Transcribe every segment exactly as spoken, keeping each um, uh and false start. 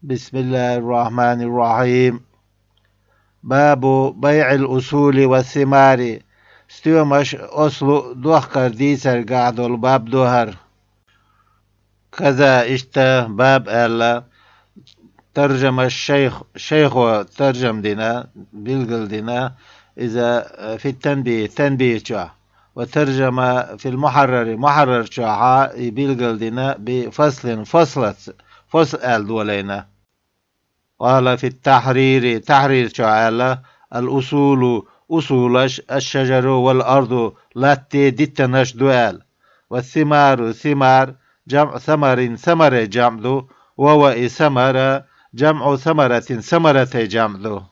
بسم الله الرحمن الرحيم. باب بيع الأصول والثمار. Стоьмаш, ослу а дохкар дийцаргахьа дола баб ду хӀара. كذا, иштта, باب аьлла, ترجم الشيخ, шайхо таржам дина, билгал дина, иза, э, في التنبيه, танбихь чохь, وترجم في المحرر, мухьаррар чохь а и билгал дина, بفصل, фаслаца, фасл аьлла долийна. قال في التحرير, тахьрир чохь аьлла, الأصول, усулаш, الشجر والأرض, латте диттанаш ду аьлла. والثمار, ثمار, جمع ثمر, ثمرة جمع ду, وهو и ثمرة جمع ثمرة, ثمرة جمع ду.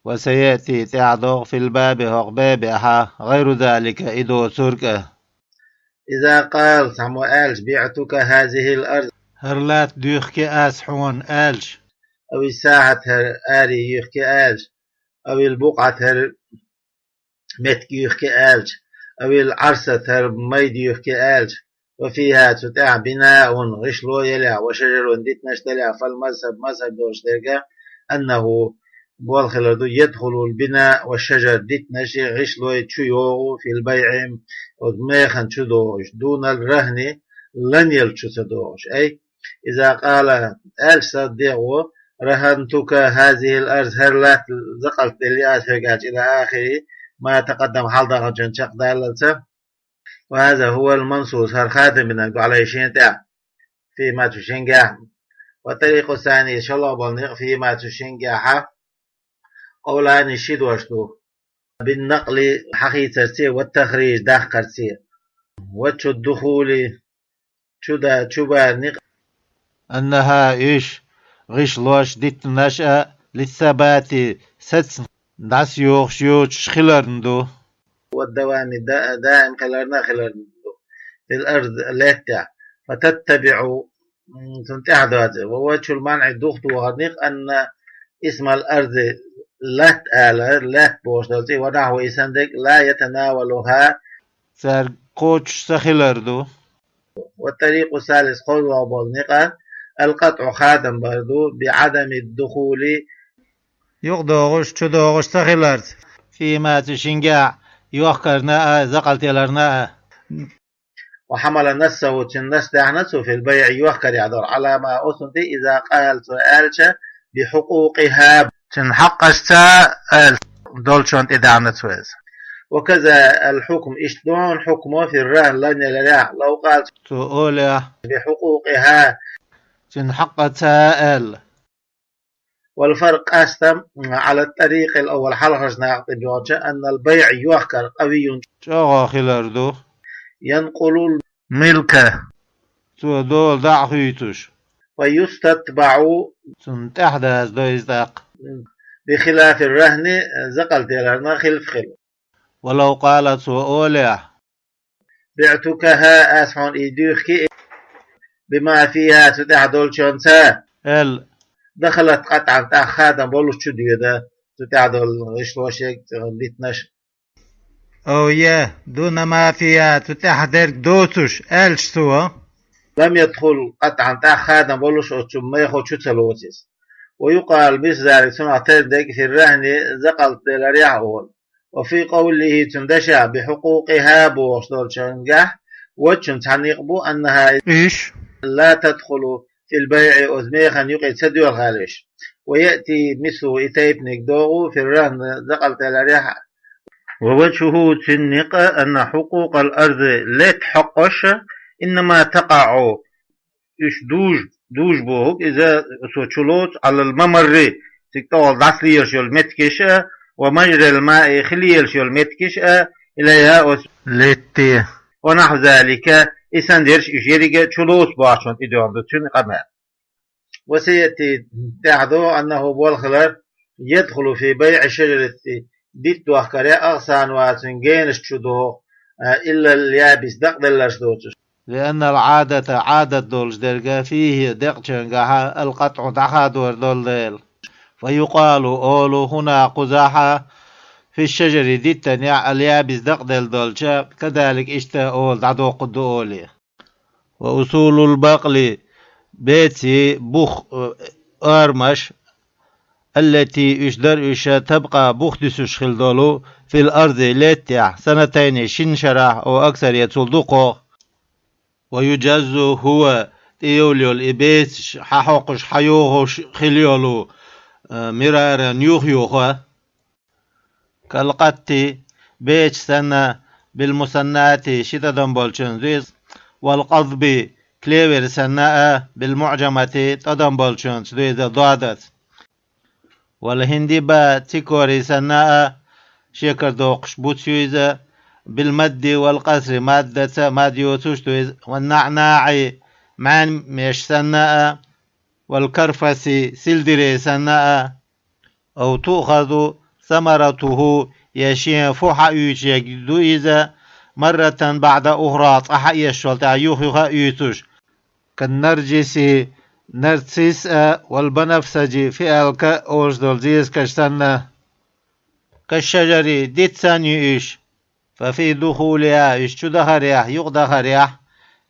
وسيأتي, тӀаьхьадогӀу, في الباب, хӀокху бабехь, غير ذلك, и доцург а. إذا قال, цхьаммо аьлча, بعتك هذه الأرض, хӀара латта дуьйхкий ас хьуна аьлча, أو الساحة, хӀара аре юьйхкий аьлча, أو البقعة, хӀара меттиг юьйхкий аьлча, أو العرس, хӀара майда юьйхкий аьлча, وفيها, цу тӀехь, بناء, гӀишло ялахь, وشجر, диттанаш далахь, فالمذهب, мазхӀаб долуш дерг а, أنه, болх хилар ду, يدخل البناء والشجر, диттанаш а, гӀишлой а чу йогӀу, في البيع, оцу механа чу догӀуш, دون الرهن, лан елла чу ца догӀуш. أي إذا قال, аьлча сан дегӀо, رهنتك هذه الأرض, хӀара латта закъалт делла ас хьоьга аьлча, إلى آخر ما تقدم, хьалдаханчун чекхдаллалца. وهذا هو المنصوص, хӀара хадам бинарг ду, عليه, шена тӀехь, فيما, цу шингахь. والطريق الثاني, шолгӀа болу некъ, فيما, цу шингахь, قولان, ши дош ду. بالنقل, хьахийцарций, والتخريج, дахкарций. وجه الدخول, чу да, чу бара некъ. أنها, уьш, гӀишлош, диттанаш а, للثبات, сацна, дӀасайохуш йоцуш хиларна ду. والدوام, да-, даим хиларна а хиларна ду. في الأرض, лаьттахь. فتتبع, м, цунна тӀаьхьа доцу. ووجه المنع, духадохар некъ, أن اسم الأرض, латта ала, латта бохуш долу цӀе, ونحو, и санна дерг, لا يتناولها, цаьрга кхочуш ца хилар ду. والطريق الثالث, кхозлагӀа болу некъ, القطع, хадам бар ду, بعدم الدخول, юкъадогӀуш, чудогӀуш ца хиларца, فيما, цу шингахь, йохкарна а, закъалтеларна а. وحمل نصه, цуьнан нас даьхьна цо, في البيع, йохкарехь долу, على ما, оцунна тӀе, إذا قال, цо аьлча, بحقوقها, цуьнан хьакъашца аьлла долчунна тӀе даьхьна цо иза. وكذا الحكم, иштта ду хьуна хьукмо, في الرهن, лан яларехь, لو قال, цо олехь, بحقوقها, цуьнан хьакъаца аьлла. والفرق, къастам, على الطريق الأول, хьалхарчу нахана тӀе боьлхучу, أن البيع, йохкар, قوي, чӀогӀа хилар ду, ينقل الملك, цо дола дӀа а хуьйцуш, فيستتبع, цунна тӀаьхьадазадо иза тӀаккха, بخلاف الرهن, закъалтеларна хилаф хилла. ولو قال, цо олехь, بعتكها, ас хьуна и дуьйхкий, بما فيها, цу тӀехь долчунца, аьлла, دخلت قطعا, тӀаккха хадам болуш чу доьду цу тӀехь долу гӀишлош, диттанаш. أو, я, دون ما فيها, цу тӀехь дерг доцуш, аьлча цо, لم يدخل قطعا, тӀаккха хадам болуш оцу мехо чу ца лоцу иза. ويقال مثل ذلك, цунах терра дерг, في الرهن, закъалт деларехь а олу. وفي قوله, цуьнан дашехь, بحقوقها бохуш долчуьнгахь, وجه, цхьа некъ бу, أنها, уьш, لا تدخل في البيع, оцу механа юкъе ца доьлху аьлла уьш. ويأتي مثله, и тайпаниг догӀу, في الرهن, закъалт деларехь а. ووجهه, цуьнан некъ, أن حقوق الأرض, лаьтта хьакъаш, إنما تقع, уьш дужа, дужа бохург, иза, цо чулоцу, على الممر, цига тӀехула дӀасалелаш йолу меттигаш а, ومجرى الماء, хи лелаш йолу меттигаш а, إليها, оцу лаьтте, ونحو ذلك, и санна дерш уьш ерриге а чулоцу бохучунна тӀедоьгӀна ду цуьнан къамел. وسيأتي, тӀаьхьадогӀу, أنه, болх хилар, يدخل في بيع الشجرة, дитт дохкаре, أغصانها, цуьнан генаш чу догӀу, а, إلا اليابس, дакъаделларш доцуш. لأن العادة, Ӏадат долуш дерг, فيه, декъачуьнгахь, القطع, дӀахадор долу дела. فيقال, олу, هنا, кхузахь, في الشجر, диттанехь, اليابس, дакъаделла долча, كذلك, иштта олу, дӀадоккхур ду олий. وأصول البقل, беций бух, э, орамаш, аллати уьш дара уьш табкъа бух дуьсуш хила долу, фил арзи леттехь, санатайни шина шарахь, ау аксар я цул дукхох. Ва южаззу хӀува, тӀейовла йолу и бецаш хьахьокхуш, хьайохуш хила йолу, а, мираран юх-юха. Калкъатти, бецаш санна, билмусаннати, ши тӀадам болчунца ду иза, валкъазби, клевер санна а, билмуӀжамати, тӀадам болчунца ду иза доадаца. Валхиндиба, цикори санна а, шекар доккхуш буц ю иза, билмадди валкъасри, маддаца мад йоцуш ду иза, ваннаӀнаӀи, мӀаьнмеш санна а, валкарфаси, силдире санна а. Ау туъхазу самаратуху, я шен фу хьаоьцуш ерг ду иза, марратан баӀда ухра, цкъа хьаэшшол тӀаьхьа юх-юха а оьцуш. Каннаржиси, нарцисс а, валбанафсажи, фиалка а олуш долу зезагаш санна. Кашшажари, диц санна ю уьш. Фа фи духулиха, уьш чу дахарехь, юкъадахарехь,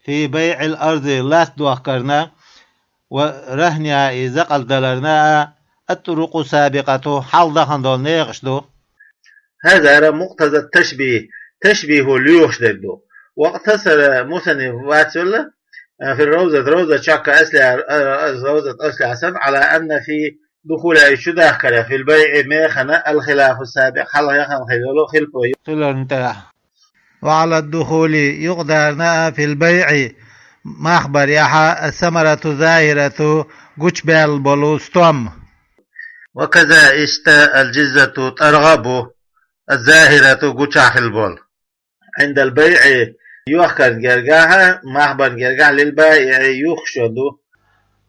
фи байӀил арзи, латта дохкарна, ва рахӀниха, и закъалт даларна а, ат-турукъу сабикъату, хьалха дахана долу некъаш ду. ХӀазара мукътаза ташбихь, ташбихьо лоьхуш дерг ду. Вакътасара мусанниф вацвелла, а, фи равзат, равзат чохь аслехь, а, а, равзат аслехь санна, Ӏала анна фи духулиха, уьш чу дахкарехь, фил байӀи, механа, алхилафу сабикъ, хьалха яхана хилла йолу хилпо ю хиларна тӀехь. Ва Ӏала духули, юкъадарна а, фил байӀи, мах барехьа, ас-самарату захирату, гучубаьлла болу стом. Ва каза, иштта, алжиззату, тӀаргӀа а бу, азахирату, гучахь хилла болу. Ӏиндал байӀи, йохкарна гергахь а, мах барна гергахь а, лил баиӀи, юхкуш йолу ду.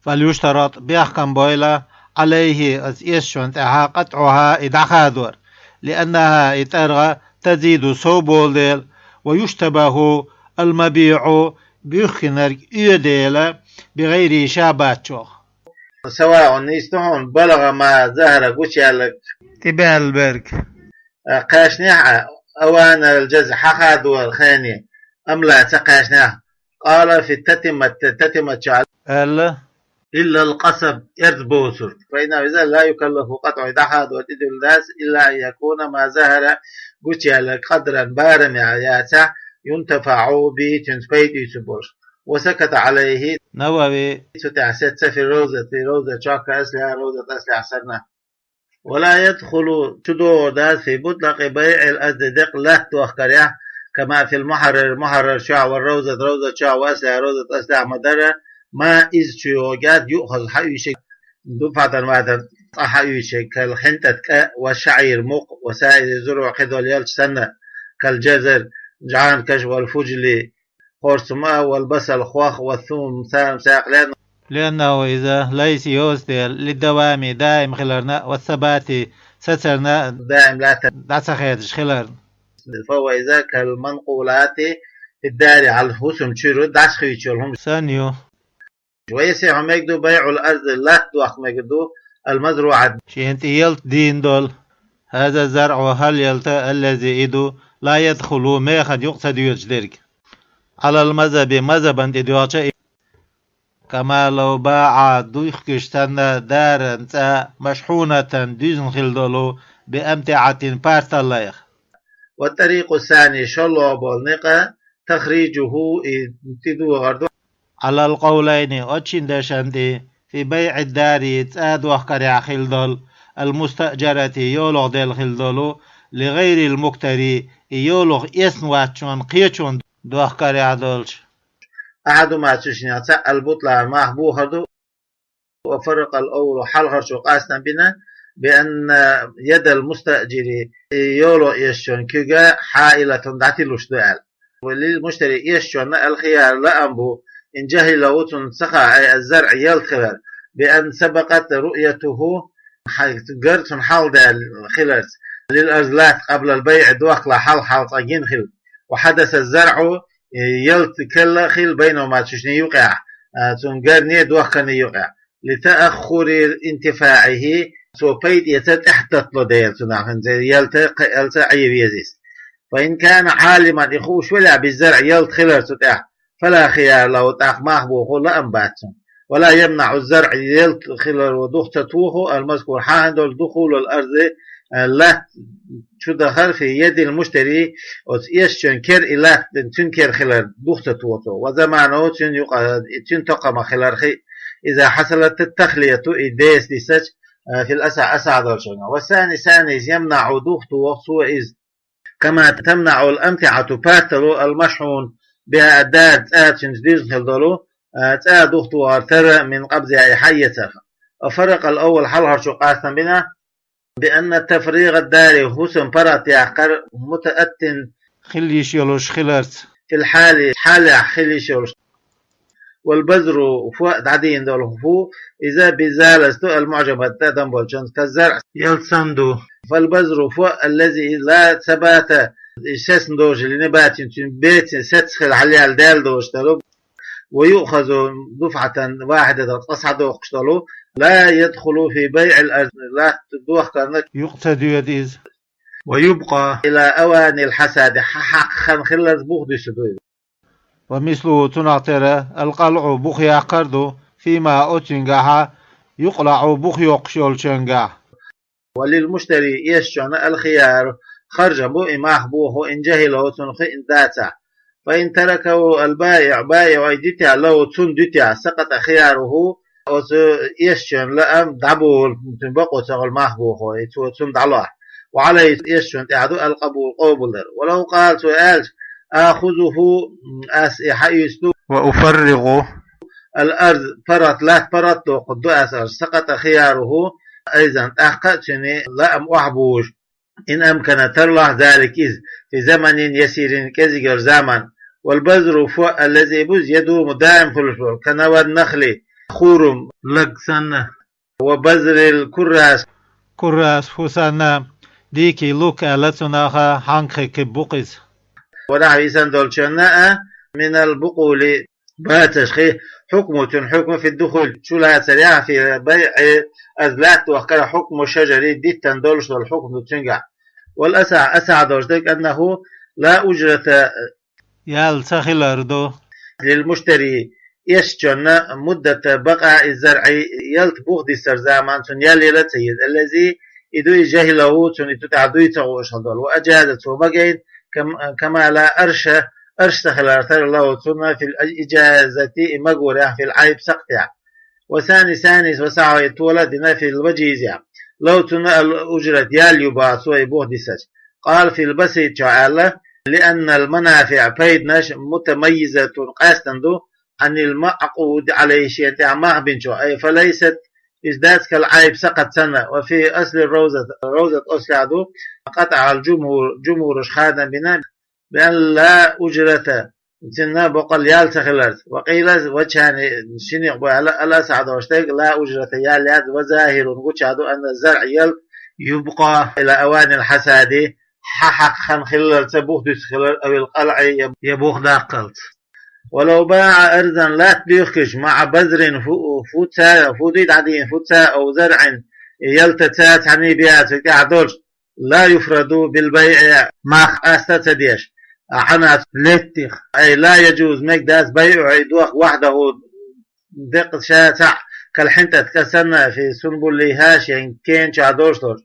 Фалюштарат, бехкам бойла, Ӏалайхи, ас эшшонна тӀехьа, къатӀуха, и дӀахадор, лианнаха, и тӀаргӀа, тазиду, сов болу дела, ва юштабаху алмабиӀу, буьхкинарг оьду дела, бигӀайри, ша бацчох. Саваун, нийса ду хьуна, балагӀа ма захара, гучуяьлларг, тӀебаьлла берг, а, кхаьчнехь а, аванал жаза, хьахадор хене, амла ца кхаьчнехь. Къала фи татимат, татимат чохь аьлла: иллал къасаб, эрз боцург. Фа иннаху, иза, ла юкаллафу къатӀу, дӀахадор тӀедуьллу дац, илла ан якуна ма захара, гучуяьлларг, къадран, барамехь яцахь, юнтафаӀу бихи, цуьнца пайда оьцур болуш. Ва саката Ӏалайхи. Навави. Цу тӀехь сецца фи равзати, равзат чохь аслехь, равзат аслехь санна. Ва ла ядхулу, чу догӀур дац, фи мутлакъи байӀил арзи, декъа латта дохкарехь, кама фил мухьаррар, мухьаррар чохь, ва равзат, равзат чохь, ва аслихьа, равзат аслихьа ма-дарра, ма, иза чу йогӀу гӀерт, юъхазу, хьаоьцуш ерг, дубхьадан-мадан цкъа хьаоьцуш ерг, кал хьинтӀат, кӀа, ва шаӀир, мукъ, ва саири зуруӀ, кхидолу ялташ санна, кал жазар, жӀанкаш, вал фужли, хӀорцма а, вал басал, хох, ва сум, сарам, сакъ, лен. Лианнаху, иза, лайса, йоцу дела, лиддавами, даим хиларна, ва сабати, сацарна, даим лаьттар, дӀа ца хеташ хиларна. Фа ва иза кал манкъулати фиддари, хьал хӀусам чуьра дӀасахуьйцуш йолу хӀума санна ю. Ва ясихьу, мега ду, байӀул арзи, латта дохка мега ду, ал мазруӀат, шена тӀе ялта дийна долу, хаза зарӀу, хӀара ялта, аллази, и ду, ла ядхулу, механа юкъа ца доьдуш дерг. Ӏалал мазхаби, мазхабан тӀе доьгӀча и. Кама лав баӀа, дуьхкуш санна, даран цӀа, машхьунатан, дуьзна хила долу, би амтиӀатин, парталлех. Ва тӀарикъу сани, шолгӀа болу некъа, тахрижуху, и тӀедогӀур ду. Ӏалал къовлайни, оцу шина дашан тӀе, фи байӀид дари, цӀа дохкарехь хила долу, ал мустаъжарати, йолах делла хила долу, ли гӀайрил муктари, и йолах эцна вацчунна, кхечунна дохкарехь долчу. Ахьадума, цу шинех цхьаъ, ал бутлан, мах бохур ду, ва фарракъал аввалу, хьалхарчо къастам бина, би анна ядал мустаъжири, и йолах эшачун куьг хьаилатун, дӀатилуш ду аьлла. Ва лил муштари, эшачунна, ал хияр, лаам бу, ин жахӀила, ву цунна ца хаьа, ай, аз-зарӀ, ялта хилар, би ан сабакъат руъятуху, хьа-, гар цунна хьалха даьлла хиларца, лил арзи, латта, къаблал байӀи, дохкалахь хьалха, хьалха цкъа гина хила. Ва хьадаса зарӀу, э, ялта келла хила, байнахума, цу шинийн юкъехь, а, цунна гарни дохкарни юкъехь. Ли тааххури интифаӀихи, цо пайда эцар тӀаьхьататтало дела цунах, хӀинца ялта кхиалца Ӏе веза иза. Фа ин кана Ӏалиман, и хууш велахь, би зарӀ, ялта хилар цу тӀехь, фала хияра лаху, тӀаккха мах бохо лаам бац цунна. ولا يمنع الزرع ялта хилар ва дух ца тоху, المذكور хьахьан долу دخول الأرض латта чу дахар في يد المشتري оцу эшачун кер и латта цуьн кер хилар дух ца тоху, وضمانه цуьн юкъа цуьн токхамах хилар хи, إذا حصلت التخلية и деса дисача في الأصح асахь долчун. والثاني ثاني يمنع дух тоху цо иза كما تمنع الأمتعة паттало المشحون بها الدار цӀа цуьнца дирзина хила долу цӀа дух тохар тара من قبضها и хьайцарх. وفرق الأول хьалхарчо къастам бина بأن تفريغ الدار хӀусам паргӀат яккхар متأت хила йиш йолуш хиларца في الحال хьалехь хила йиш йолуш. والبذر фу дӀадийна долу хӀу иза بالذال المعجمة тӀадам болчун كالزرع ялта санна ду. فالبذر фу الذي لا ثبات сецна долуш لنبات цуьнан бецан сецна хила хьалаяьлла даьлла долуш долу ويؤخذ دفعة واحدة цкъа схьадоккхуш долу لا يدخل في بيع الأرض латта дохкарна юкъа ца доьду иза. ويبقى إلى أوان الحصاد хьахьакха хан хиллалц бух дуьсу ду иза. ومثله цунах тера القلع бух яккхар ду فيما оцуьнгахьа يقلع бух йоккхуш йолчуьнгахь. وللمشتري эшачунна الخيار харжам бу и мах боху إن جهله цунна хиъна дацахь. فإن تركه البائع баиӀо и дитехь له цунна дитехь سقط خياره оцу эшачун лаам дӀаболу цуьнан бакъо ца хуьлу мах боху и цо цунна дӀалохь. وعليه эшачун тӀехь ду القبول къобалдар. ولو قال цо аьлча آخذه ас и хьаийцу ду وأفرغ الأرض паргӀат латта паргӀат доккхур ду ас аьлча سقط خياره أيضا тӀаккха а цуьнан лаам охьабожу إن أمكن тарлахь ذلك иза في زمن يسير кӀезиг йолу заман. والبذر фу الذي буз يدوم даим хуьлуш волу كنوى النخل хурум лаг санна. وبذر الكراث курас фу санна дикий лук аьлла цунах хьанкхи киб бу-кх иза. ونحوه и санна долчунна а من البقول бацаш хи хьукму цуьнан хьукму في الدخول чулацарехь في بيع аз латта дохкара حكم الشجر диттан долуш долу хьукму ду цуьнгахь. والأصح асахь долуш дерг أنه لا أجرة ял ца хилар ду للمشتري эшачунна مدة بقاء الزرع ялта бух диссар заман цунна ял яла ца еза الذي и дуй جهله цунна и тутӀа дуй ца гӀуъуш хила долу وأجاز цо магийна كما لا أرش أرش ца хилар тара له цунна في الإجازة и магорехь في العيب сакътехь. وثاني ثاني ва сахьа тола а дина في الوجيز له цунна الأجرة ял ю боху цо и бух диссача. قال في البسيط чохь аьлла لأن المنافع пайданаш متميزة къаьстина ду عن المعقود عليه шена тӀехь мах бинчохь أي فليست иза дац كالعيب сакъат санна. وفي أصل الروضة روضة ослехь ду قطع الجمهور جمهورаш хадам бина بأن لا أجرة цунна боккъал ял ца хиларца. وقيل وجهان шиннех бу аьлла الأصح долуш дерг لا أجرة ял яц وظاهر гуча ду أن الزرع ялта يبقى إلى أوان الحصاد хьахьакха хан хиллалца бух дуьсу хилар أو القلع я бух даккхалц. ولو باع أرضا латта буьйхкича مع بذر фу фу ца фу дуй дӀадийна фу ца أو زرع ялта ца цхьаьний биаца тӀехь долуш لا يفرض بالبيع мах къаста а ца деш عن леттих أي لا يجوز мега дац بيعه и дохка وحده декъа ша цхьаъ كالحنطة кӀа санна في سنبلها шен кена чохь долуш долуш.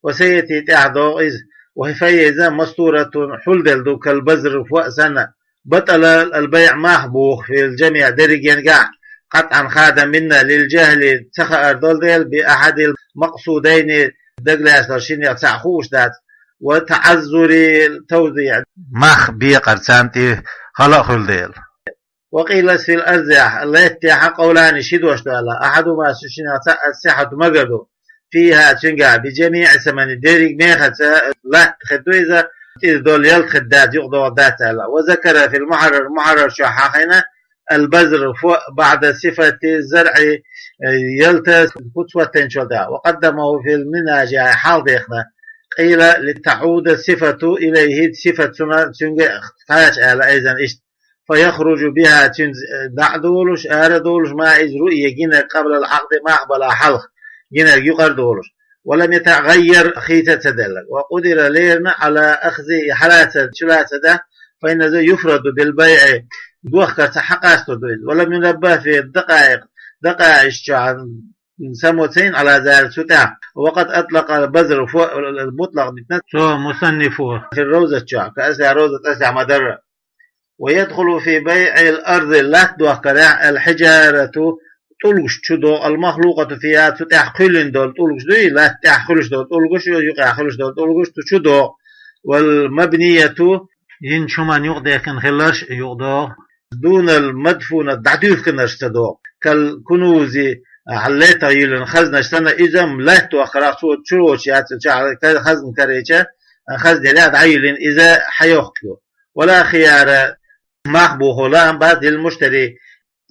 وسيأتي тӀехь догӀу иза وهي иза مستورة хьулделла ду كالبذر фу а санна. بطل البيع мах боху في الجميع дерригенгахь قطعا хадам бина للجهل ца хаар долу дела بأحد المقصودين дагалаьцна долу шиннех цхьаъ хууш дац وتعذر التوزيع мах бекъар царна тӀе хала а хуьлу дела. وقيل في الأرض леттехь قولان ши дош ду аьлла أحدهما цу шиннех цхьаъ الصحة магар ду فيها цуьнгахь بجميع ثمن дерриг мехаца латта хир ду иза, иза долу ялта хир дац, юкъадогӀур дац аьлла. وذكر في المحرر محرر чохь хьахийна البذر фу بعد صفة الزرع ялта фу цхьаьнчул тӀаьхьа وقدمه في المنهاج хьалха дехна. قيل لتعود الصفة إليه сифат цунна цуьнга кхача аьлла أيضا иштта. فيخرج بها цуьнца дӀа а долуш, ара а долуш ما иза رؤي гинарг قبل العقد мах балахь хьалха гинарг юкъара а долуш. ولم يتغير хийца а ца делларг. وقدر лерина على أخذه хьалаца, чулаца дан فإن ذا يفرض بالبيع дохкарца хьакъастур ду иза. ولم ينبه في الدقائق دقائق чохь самоцин على ذلك цу тӀехь. وقد أطلق البزر фу-, المطلق дитина цо мусаннифо في الروضة чохь, касла Ровза тӀасехь ма-дарра. ويدخل في بيع الأرض латта дохкарехь الحجارة тӀулгаш чу догӀу, المخلوقة فيها цу тӀехь кхоьллина долу тӀулгаш дуй, латта тӀехь хуьлуш долу тӀулгаш, юкъехь хуьлуш долу тӀулгаш цу чу догӀу. والمبنية йинчу хӀуманна юкъадаьккхина хилларш юкъадогӀу. دون المدفونة дӀадуьйхкинарш ца догӀу. كالكنوز хьаллетах йиллина хазнаш санна, иза-м латта дохкарехь цо чу лоцуш яц, хазна карийча, хазна елахь дӀайиллина иза хьайохку. ولا خيار мах бохо лаам бац للمشتري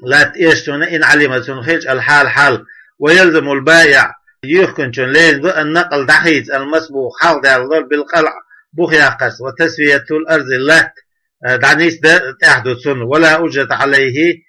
латта эшначунна إن علم цунна хилча الحال хьал. ويلزم البائع юьхкинчунна лезна ду النقل дӀахийца المسبوق хьалха даьлла долу بالقلع бух яккхарца وتسوية الأرض латта дӀанисдан тӀехь ду цунна. ولا أجرة عليه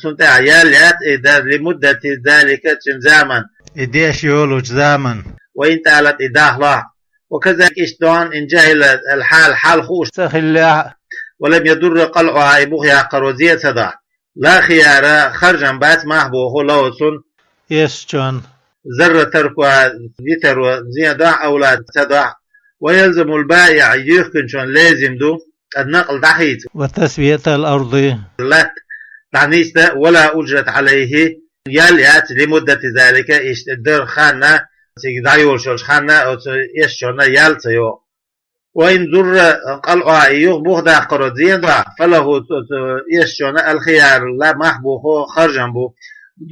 цунна тӀехь ял яц и дар لمدة ذلك цуьнан заман, и деш йолучу заман. وإن طالت и дахлахь. وكذلك иштта дон إن جهل الحال хьал хууш ца хиллехь. ولم يضر قلعها и бух яккхаро зен ца дахь. لا خيار харжам бац мах бохо له цунна эшначунна. ضر تركها дитаро зен дахь أو لا ца дахь. ويلزم البائع юьхкинчунна лезим ду النقل дӀахийца وتسوية الأرض латта дӀанисдан ولا أجرة عليه ял яц لمدة ذلك иштта дар ханна, цига дӀайолуш йолчу ханна оцу эшначунна ял ца йогӀу. وإن ضر قلعها и юха бух даккхаро зен дахь فله цу, цу эшначунна الخيار ла мах бохо харжам бу.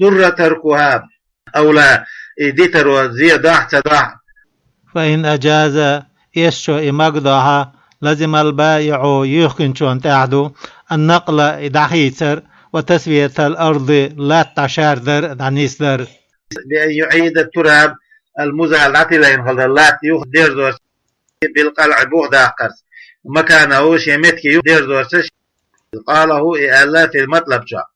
ضر تركها أو لا и дитаро зен дахь ца дахь. فإن أجاز эшначо и магадохь لزم البائع юьхкинчунна тӀехь ду النقل и дӀахийцар وتسوية الأرض латта дӀашардар дӀанисдар. بأن يعيد التراب المزال дӀатилийна хилла латта юха дерзорца بالقلع бух даккхарца مكانه шен метте юха дерзорца. قاله и аьлла في المطلب чохь.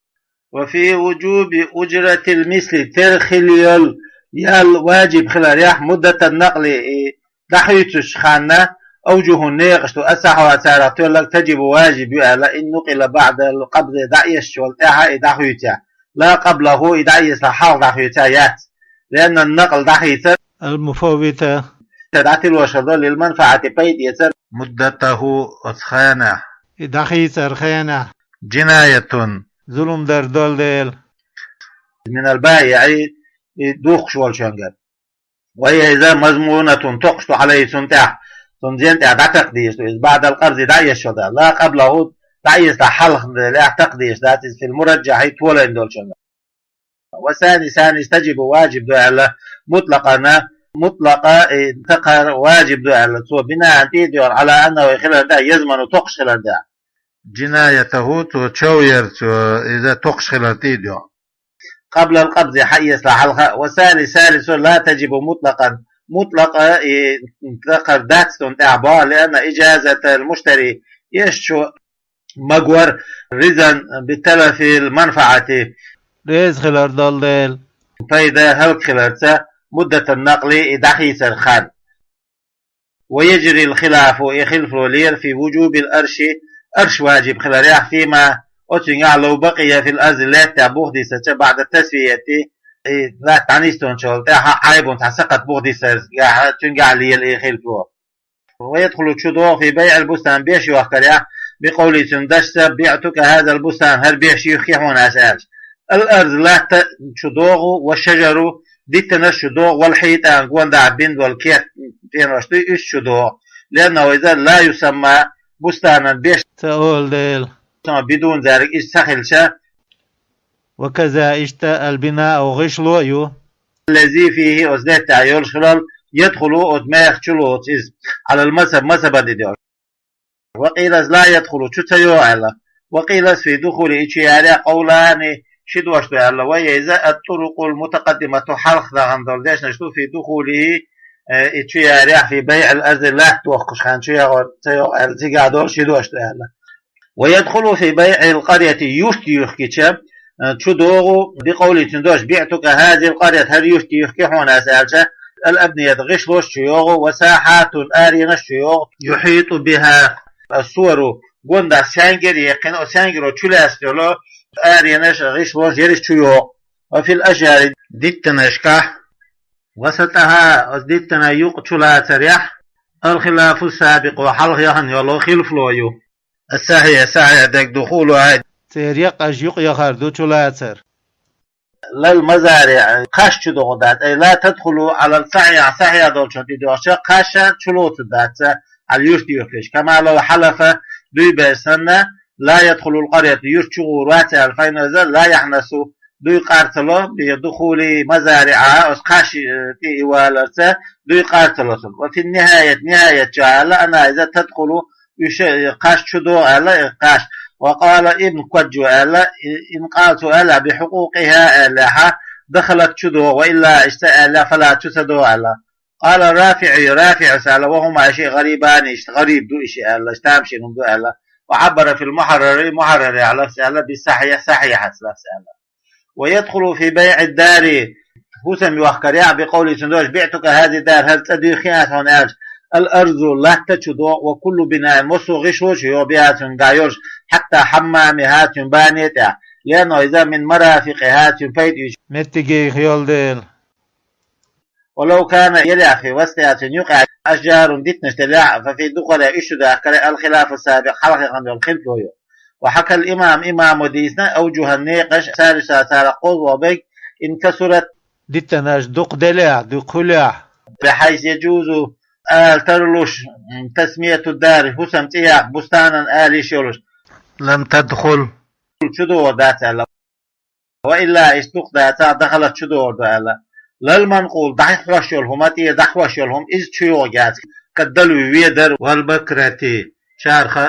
وفي وجوب أجرة المثل тера хила йолу ял ваджиб хиларехь مدة النقل и дӀахуьйцучу ханна أوجه некъаш ду أصحها царах тоьлларг تجب ваджиб ю аьлла إن نقل بعد القبض дӀаэшначул тӀаьхьа и дӀахуьйцехь. لا قبله и дӀаэцалахь хьалха дӀахуьйцехь яц. لأن النقل дӀахийцар المفوت дӀатилош хир ду للمنفعة пайда эцар مدته оцу хенахь и дӀахийцар хенахь جناية зулам дар долу дела من البائع и духкуш волчуьнгара. وهي иза مضمونة токхуш ду عليه цунна тӀехь, цунна зен тӀехь дӀатакха дезаш ду иза بعد القبض дӀаэшначул тӀаьхьа. لا قبله дӀаэцалахь хьалха делахь такха дезаш дац иза في المرجح толайна долчуьнгара. والثاني ثاني تجب ваджиб ду аьлла مطلقا مطلقة и такхар ваджиб ду аьлла цо بناء тӀе а доьгӀна على أنه и хилар да يضمن токхуш хилар да. جنايته цо чов ярца иза токхуш хилар тӀе а доьгӀна. قبل القبض хьаэцалахь хьалха. والثالث ثالث لا تجب مطلقا مطلقة и такхар дац цунна тӀехь боху لأن إجازة المشتري эшначо магор رضا بتلف المنفعة реза хилар долу дела пайда хӀаллакьхиларца مدة النقل и дӀахийцар хан. ويجري الخلاف и хилафо лела في وجوب الأرش арш ваджиб хиларехь فيما оцуьнгахь لو بقي في الأرض лаьттахь бух дисарца بعد التسوية и латта дӀанисдончул тӀаьхьа عيب цхьа сакхат бух дисарца цуьнгахь лела и хилафо. ويدخل чу догӀу في بيع البستان беш йохкарехь بقوله цуьнан дашца بعتك هذا البستان хӀара беш юьхки хьуна ас аьлча. الأرض латта чу догӀу والشجر диттанаш чу догӀу والحيطان гондахь бина болу керт пенош дуй уьш чу догӀу. لأنه иза لا يسمى بستانا беш ца олу дела. بدون ذلك иза ца хилча. وكذا иштта البناء гӀишло а ю الذي فيه оцу лаьттахь йолуш хилар يدخل оцу мехах чу лоцу иза على المذهب мазхабан тӀе доьгӀна. وقيل لا يدخل чу ца йогӀу аьлла. وقيل في دخوله и чу ярехь قولان ши дош ду аьлла. وهي иза الطرق المتقدمة хьалха дахана долу дешнаш ду في دخوله э, и чу ярехь في بيع الأرض латта дохкуш хан чу ягӀор ца йогӀу аьлла цигахь долу ши дош ду аьлла. ويدخل في بيع القرية юрт юьхкича э, чу догӀу بقوله цуьнан дош بعتك هذه القرية хӀара юрт юьхки хьуна ас аьлча الأبنية гӀишлош чу йогӀу وساحات аренаш чу йогӀу يحيط بها السور гондахь саьнгар а яьккхина оцу саьнгаро чу лаьцна йолу аренаш гӀишлош ерриш чу йогӀу. وفي الأشجار диттанашкахь, وسطها оцу диттанан юкъа чулацарехь, الخلاف السابق хьалха яхана йолу хилфло ю. الصحيح, сахьихь дерг دخولها, церан екъаш юкъаяхар ду чулацар. للمزارع кхаш чу догӀу дац, أي لا تدخل على الصحيح, сахьихь долчунна тӀедоьгӀча кхаш чулоцу дац, على юьртан юьхкаш. كما لو حلف дуй бер санна, لا يدخل القرية юьрта чу гӀур вац аьлла, فإنه иза لا يحنث дуй къар ца ло, بدخول مزارعها оцу кхаш тӀе и валарца дуй къар ца ло цунна. وفي النهاية нихаят чохь аьлла, أنها иза تدخل уьш кхаш чу догӀу аьлла, и кхаш. وقال ابن كوجو аьлла, и, إن قال цо аьлла, بحقوقها аьлла, хьа дахалат чу догӀу, وإلا иштта аьлла, فلا чу ца догӀу аьлла. قال الرافعي, РафиӀис аьлла, وهما ши غريبان иштта гӀариб ду и ши аьлла, иштта тамашийна ду аьлла. وعبر في المحرر, Мухьаррарехь лафз аьлла, بالصحيح, сахьихьаца лафз аьлла. ويدخل في بيع الدار хӀусам йохкарехь, بقوله цуьнан дош, بعتك هذه الدار хӀара цӀа дуьйхи аса хьуна аьлча, الأرض латта чу догӀу, وكل بناء массо а гӀишло чу йогӀу, بها цуьнгахь йолуш, حتى حمامها цуьнан бане тӀехь, لأنه иза من مرافقها цуьнан пайда оьцу меттигех йолу дела. ولو كان елехь في وسطها цуьнан юкъахь أشجار диттанаш делахь, ففي دخولها уьш чу дахкарехь الخلاف السابق хьалха яхана йолу хилфло ю. وحكى الإمام имамо дийцина أوجها некъаш, الثالثة царах кхузткъа берг, إن كثرت диттанаш дукха делахь, дукха хуьлахь, بحيث يجوز ала тарлуш, تسمية الدار хӀусам цӀе яккха بستانا ала йиш йолуш, لم تدخل чу догӀур дац аьлла. وإلا иштта дукха дацахь, دخلت чу догӀур ду аьлла. لا المنقول дӀахьош йолу хӀума, тӀера дӀахьош йолу хӀума, иза чу йогӀу яц. كالدلو ведар, والبكرة чарха,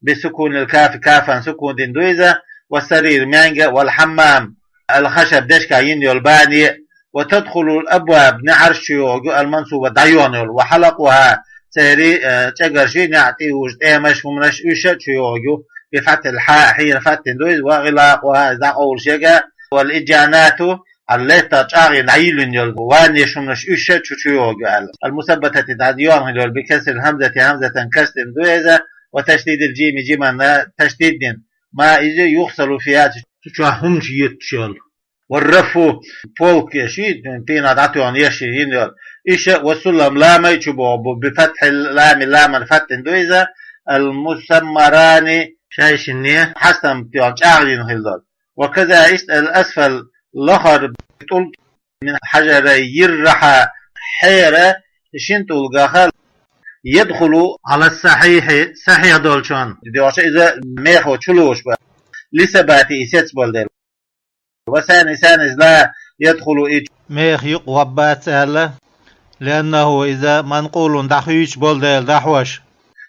بسكون الكاف кафан сукун дина ду иза, والسرير маьнга, والحمام الخشب дешках йина йолу бане, وتدخل الأبواب неӀарш чу йогӀу المنصوبة дӀайоьхна йолу, وحلقها церан, э, чӀагарш, неӀ тӀе южу тӀемаш, хӀуманаш, уьш а чу йогӀу, بفتح الحاء хьенан фаттина ду иза, وغلاقها иза дӀакъовлуш яга, والإجانات хьан лаьттах чӀагӀйина дӀайиллина йолу ваннеш, хӀуманаш, уьш а чу, чу йогӀу аьлла. المثبتة дӀайоьхна йолу, بكسر الهمزة хӀамзатан касдина ду иза, وتشديد الجيم жиманна ташдид дина, ما иза يغسل فيها цу чохь хӀуманаш йоьттуш йолу. والرف полкаш, пенах дӀатоьхна еш йина йолу, уьш а, والسلم ламай чу богӀу бу, بفتح اللام ламан фаттина ду иза, المسمران шайшинне хьастам тоьхна чӀагӀйина хилла долу. وكذا иштта الأسفل лахара тӀулг, من حجري الرحى хьеран шина тӀулгах, يدخل على الصحيح сахьихь долчунна тӀедоьгӀча иза мехо чу лоруш бу, لثباته и сецбалдела. والثاني ثاني иза لا يدخل и меха юкъа ваббац аьлла, لأنه иза منقول дӀахуьйцуш болу дела дӀахьош.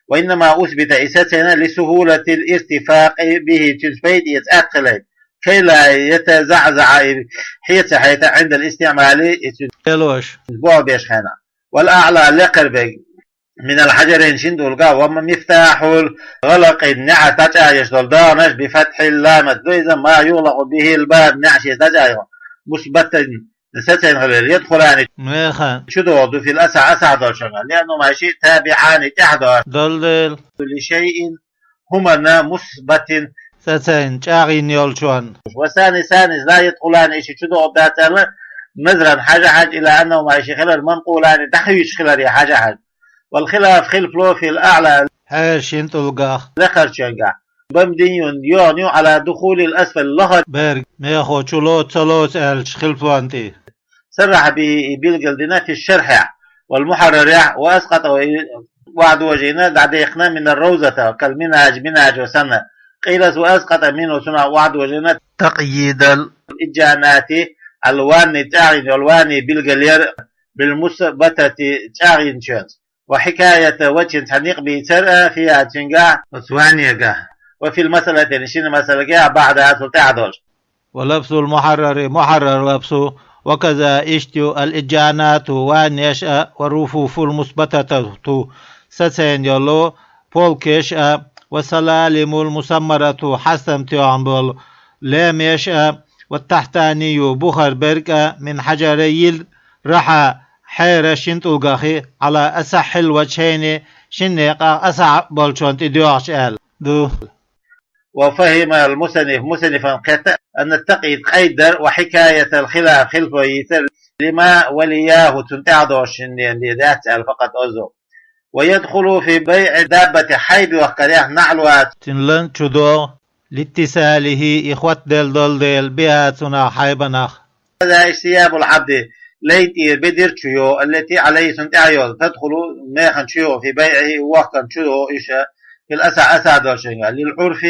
وإنما أثبت и сацийна لسهولة الارتفاق به цуьнца пайда эца атта хилийта, كي لا يتزعزع и хье ца хьайта عند الاستعمال и цуьнан лелош бохь беш хенахь. والأعلى лекхара берг من الحجرين шина тӀулгах, ومفتاح الغلق неӀарш дӀачӀагӀъеш долу догӀанаш, بفتح اللام ду иза, ما يغلق به الباب неӀарш дӀачӀагӀйо, مثبتا сацийна хилла, يدخلان механ чу догӀу ду, في الأصح асахь долчуьнгахь, لأنهما шиъ تابعان тӀаьхьа долуш долу дела, لشيء хӀуманна, مثبت сацийна чӀагӀйина йолчунна. والثاني ثاني لا يدخلان и шиъ чу догӀур дац аьлла, نظرا хьажа-хьажа, إلى أنهما и шиъ хилар منقولان дӀахуьйцуш хиларе хьажа-хьажа. والخلاف хилфло في الأعلى хьеран шина тӀулгах лекхарчуьнгахь, مبني йоьхна ю على دخول الأسفل лахара берг мехо чу лоцу ца лоцу аьллачу хилфлонна тӀе. صرح به и билгалдина في الشرح والمحرر, وأسقط и охьадожийна, дӀадаьккхина من الروضة كالمنهاج минхьаж санна. قيل وأسقط منه цунах охьадожийна تقييد الإجانات хьалха ванни чӀагӀйина йолу ванни билгал яр بالمثبتة чӀагӀйинчуьнца. وحكاية وجه цхьа некъ бийцар а فيها цуьнгахь, оцу ваннегахь. وفي المسألتين шина масалгахь بعدها цул тӀаьхьа долуш. ولفظ المحرر мухьаррар лафзо, وكذا иштта ю الإجانات ваннеш а, والرفوف المثبتة сацийна йолу полкеш а, والسلالم المسمرة хьастам тоьхна болу лемеш а, والتحتاني бухара берг а, من حجري الرحى хьеран шина тӀулгахи, على أصح الوجهين шина некъах асахь болчунна тӀедоьгӀча аьлла ду. وفهم المصنف, мусаннифан кхетта, أن التقييد къайддар, وحكاية الخلاف, хилаф йийцар, لما ولياه, цунна тӀаьхьа долчунна дац аьлла, فقط озо. ويدخل في بيع الدابة, хьайба йохкарехь, نعلها, цуьнан лан чу догӀу, لاتصاله, и хоттаделла долу дела, بها, цунах, хьайбанах. كذلك ثياب العبد, лайн тӀера бедар чу йогӀу, التي عليه, цунна тӀехь йолу, تدخل, механа чу йогӀу, في بيعه, вохкарна чу йогӀу уьш, في الأصح, асахь долчуьнгахь, للعرف,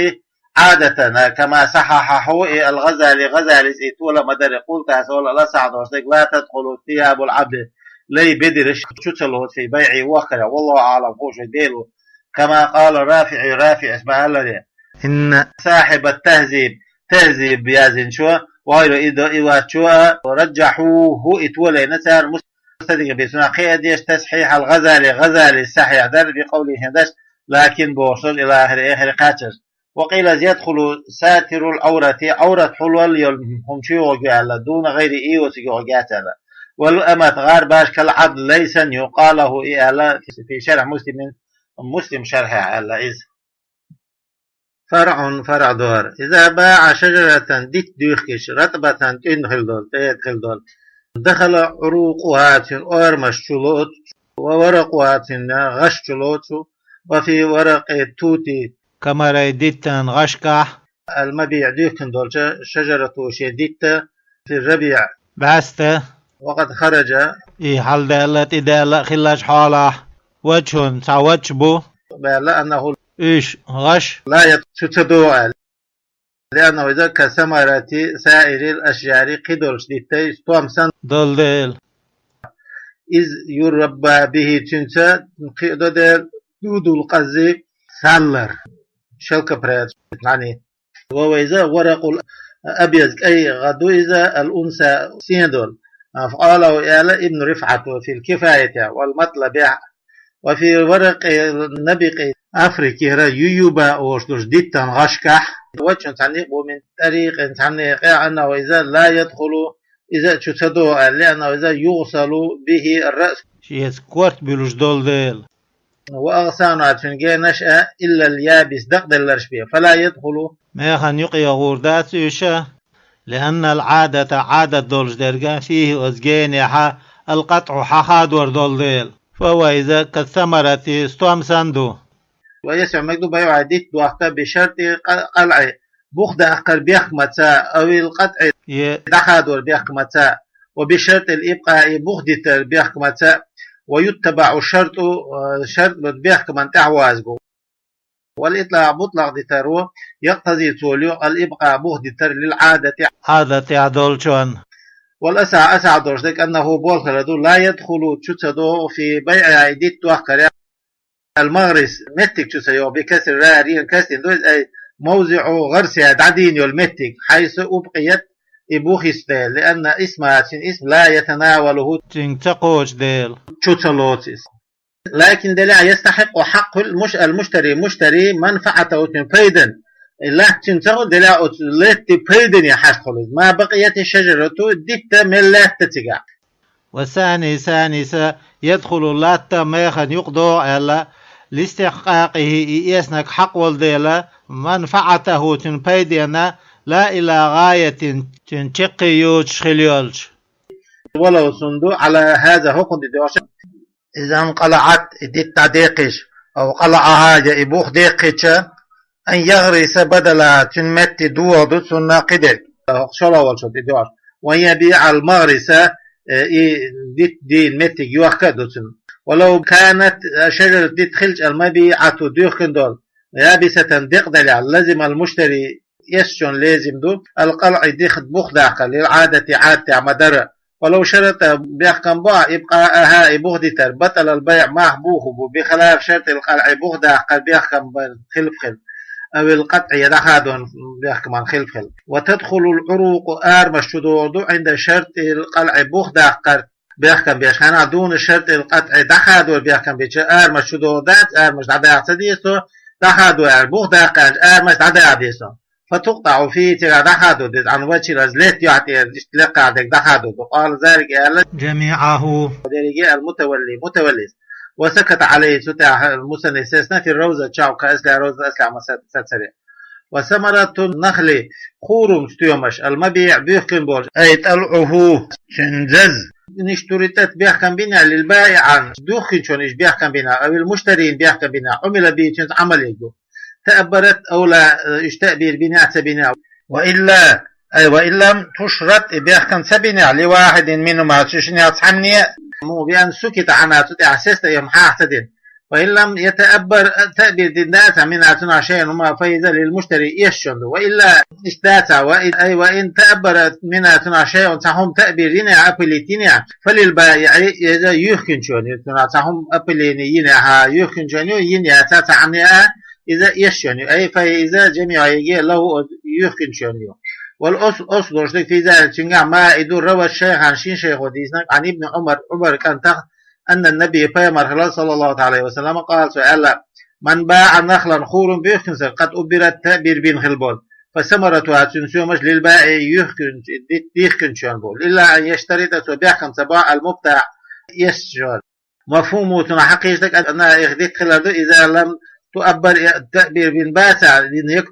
عادة, كما صححه الغزالي, ГӀазалис и тола ма-дарра, قلت, ас олу, الأصح, догӀуш дерг, لا تدخل ثياب العبد, лайн бедарш чу ца лоцу, في بيعه, вохкарехь, والله أعلم, хууш верг Дела ву, كما قال الرافعي, РафиӀис ма-аллара, إن صاحب التهذيب, ТахӀзиб яздинчо, وغيره, и до-, и вац чо а, رجحوه, и толийна цара, مستدركا به, цунах кхиадеш, تصحيح الغزالي, ГӀазалис сахьихь дар, بقوله, шен дашца, لكن, бохуш долу, إلى آخره, эхира кхаччалц. وقيل يدخل ساتر العورة, Ӏаврат хьулвала йолу хӀума чу йогӀург ю аьлла, دون غيره, и оцциг йогӀург яц аьлла. والأمة, гӀарбаш, كالعبد, лайсан, يقال له, и аьлла, في شرح مسلم, Муслим шархьехь аьлла иза. فرع, фарӀ ду хӀара. إذا باع شجرة, дитт дуьйхкича, رطبة, тӀуьн хила долу, тӀеда хила долу, دخل عروقها, цуьнан орамаш чу лоцу, وورقها, цуьнан гӀаш чу лоцу, وفي ورق التوت, камарай диттан гӀашкахь, المبيع, дуьйхкина долчу, شجرته, шен дитта, في الربيع, бӀаьста, وقد خرج, и хьалдаьлла, тӀедаьлла а хиллачу хьолахь, وجه, цхьа вач бу, баьлла, أنه, уьш, гӀаш, لا يدخل, чу ца догӀу аьлла, لأنه, иза, كثمرة سائر الأشجار, кхидолчу диттан стом санна, долу дела. إذ يربى به, цуьнца кхиадо дела, دود القز, саллар, шелкопряд, цхьаьний. وهو, иза, ورق أبيض, кӀай гӀа ду иза, الأنثى, сен долу. فقاله, аьлла, ابن رفعة في الكفاية والمطلبة, وفي ورق النبق, Африкера, يويوبا олуш долчу диттан гӀашкахь, وجه, цхьаьний, ومن طريق, цхьаьннекъа, أنه, иза, لا يدخل, иза чу ца догӀу аьлла, لأنه, иза, يغسل به الرأس, шеца корта буьллуш долу дела. وأغصانها, цуьнан генаш а, إلا اليابس, дакъаделларш бен, فلا يدخل, механа юкъе гӀур дац уьш а, لأن العادة, Ӏадат долуш дерг а, فيه, оцу генехь, القطع, хьахадор долу дела. فهو, иза, كالثمرة, стом санна ду. ويصح, мега ду, بيعها, дитт дохка, بشرط القلع, бух даккхар бехкамаца, أو القطع, е дӀахадор бехкамаца, وبشرط الإبقاء, бух дитар бехкамаца, ويتبع الشرط, э, шарт бехкаман тӀаьхьавазгу. والإطلاق, мутлакъ дитар ву, يقتضي, цо лоьху, الإبقاء, бух дитар, للعادة, Ӏадатехь долчунна. والأصح, асахь долуш дерг, أنه, болх хилар ду, لا يدخل, чу ца догӀу, في بيعها, и дитт дохкарехь, المغرس, меттиг чу ца йогӀу, بكسر الراء, ренан кастина ду иза, أي موضع غرسها, дӀадийна йолу меттиг, حيث أبقيت, и бух йисте, لأن اسمها, цуьнан исм, لا يتناوله, цуьнга ца кхочу дела, чу ца лоцу иза. لكن, делахь, يستحق, хьакъ хуьлу, مش, المشتري, муштари, منفعته, цуьнан пайдан, и латта цуьнан ца хуьлу, делахь, оцу латта пайдане хьашт хуьлу иза. ما بقيت الشجرة, дитта мел лаьтта цигахь. والثاني, цхьаьннас, يدخل, латта механа юкъа догӀу аьлла, لاستحقاقه, и эцнарг хьакъ волу дела, منفعته, цуьнан пайдана, لا إلى غاية, цуьнан чаккхе йоцуш хила йолчу. ولو, цуьнан ду, على هذا, хӀокхунна тӀе доьгӀуш, إذا انقلعت, и дитт дӀадекхча, أو قلعها, я и бух декхча, أن يغرس بدلها, цуьнан метте догӀу ду цунна кхидерг. ШолгӀа волчунна тӀе доьгӀуш. وأن يبيع المغرس, э, и дитт дийна меттиг йохка а ду цуьнан. ولو كانت, э, шажарат, дитт хилча, المبيعة, дуьхкина долу, يابسة, декъадалехь, لزم المشتري, эцначунна лезим ду, القلع, и дитт, бух даккхар, للعادة, Ӏадатехь ма-дарра. ولو اشترط, бехкам бо, إبقاءها, и бух дитар, بطل البيع, мах буху бу, بخلاف شرط القلع, бух даккхар бехкам бар хилаф хила, أو القطع, я дӀахадон бехкаман хилаф хила. وتدخل العروق, арамаш чу догӀур ду, عند شرط القلع, бух даккхар бехкам беш хенахь, دون شرط القطع, дӀахадор бехкам беча, арамаш чу догӀур дац, арамаш дӀадаха ца деза цо, дӀахадор аьлча, бух даккха аьлча, арамаш дӀадаха деза цо. فتقطع فيه, цигахь дӀахадор деза, عن وجه العرض, лаьтта юьхь тӀера иштта лекха дерг дӀахадор ду. قال ذلك, аьлла, جميعه, дерриге, المتولي, мутаваллис. وسكت عليه, цу тӀехь المصنف сецна, في الروضة, чӀогӀа кхаъ эцна, Ровза эцна, ма сецаре. وثمرة النخل, хурум стоьмаш, المبيع, буьхкина болуш, أي طلعه, цуьнан заз. إن اشترطت, бехкам бина, للبائع, дуьхкинчунна уьш бехкам бина, أو المشتري, бехкам бина, عمل به, цуьнца Ӏамал ергья. تأبرت أو لا, уьш таъбир бина, ца бина. وإلا, أي وإن لم تشرط, и бехкам ца бина, لواحد منهما, цу шиннех цхьанне, مو بأن سكت عنها, цу тӀехь сесте йом хьаха ца дина. وإن لم يتأبر, таъбир дина дац, منها, цунах, شيء, хӀума, فهي, иза, للمشتري, эшначун ду. وإلا, иштта дац, وإن, أي وإن تأبر منها, цунах, شيء, цхьа хӀума таъбир йина, أبليت йина, فللبائع, иза юьхкинчун ю, цунах цхьа хӀума أبليت йина, хьа, юьхкинчун ю, йина яц, цхьанне а, иза эшначун ю. أي فهي, иза, جميعها, له, оцу юьхкинчун ю. والأصل, أصل долуш дерг, في ذلك, цуьнгахь, ما, и ду, روى الشيخان, шина шайхо дийцинарг, عن ابن عمر, Ӏумаран кӀантах, أن النبي, пайхамар хилла, صلى الله تعالى عليه وسلم, قال, цо аьлла: من باع نخلا, хурум буьхкина стаг, قد أبرت, таъбир бина хилла болу, فثمرتها, цуьнан стоьмаш, للبائع, юьхкинчун, ди-, дихкинчун болу, إلا أن يشترط, цо бехкам ца бо, المبتاع, эшначун. مفهومه, цунах хьакхийча дерг, أنها, и дита хилар ду, إذا لم تؤبر, таъбир бина бац,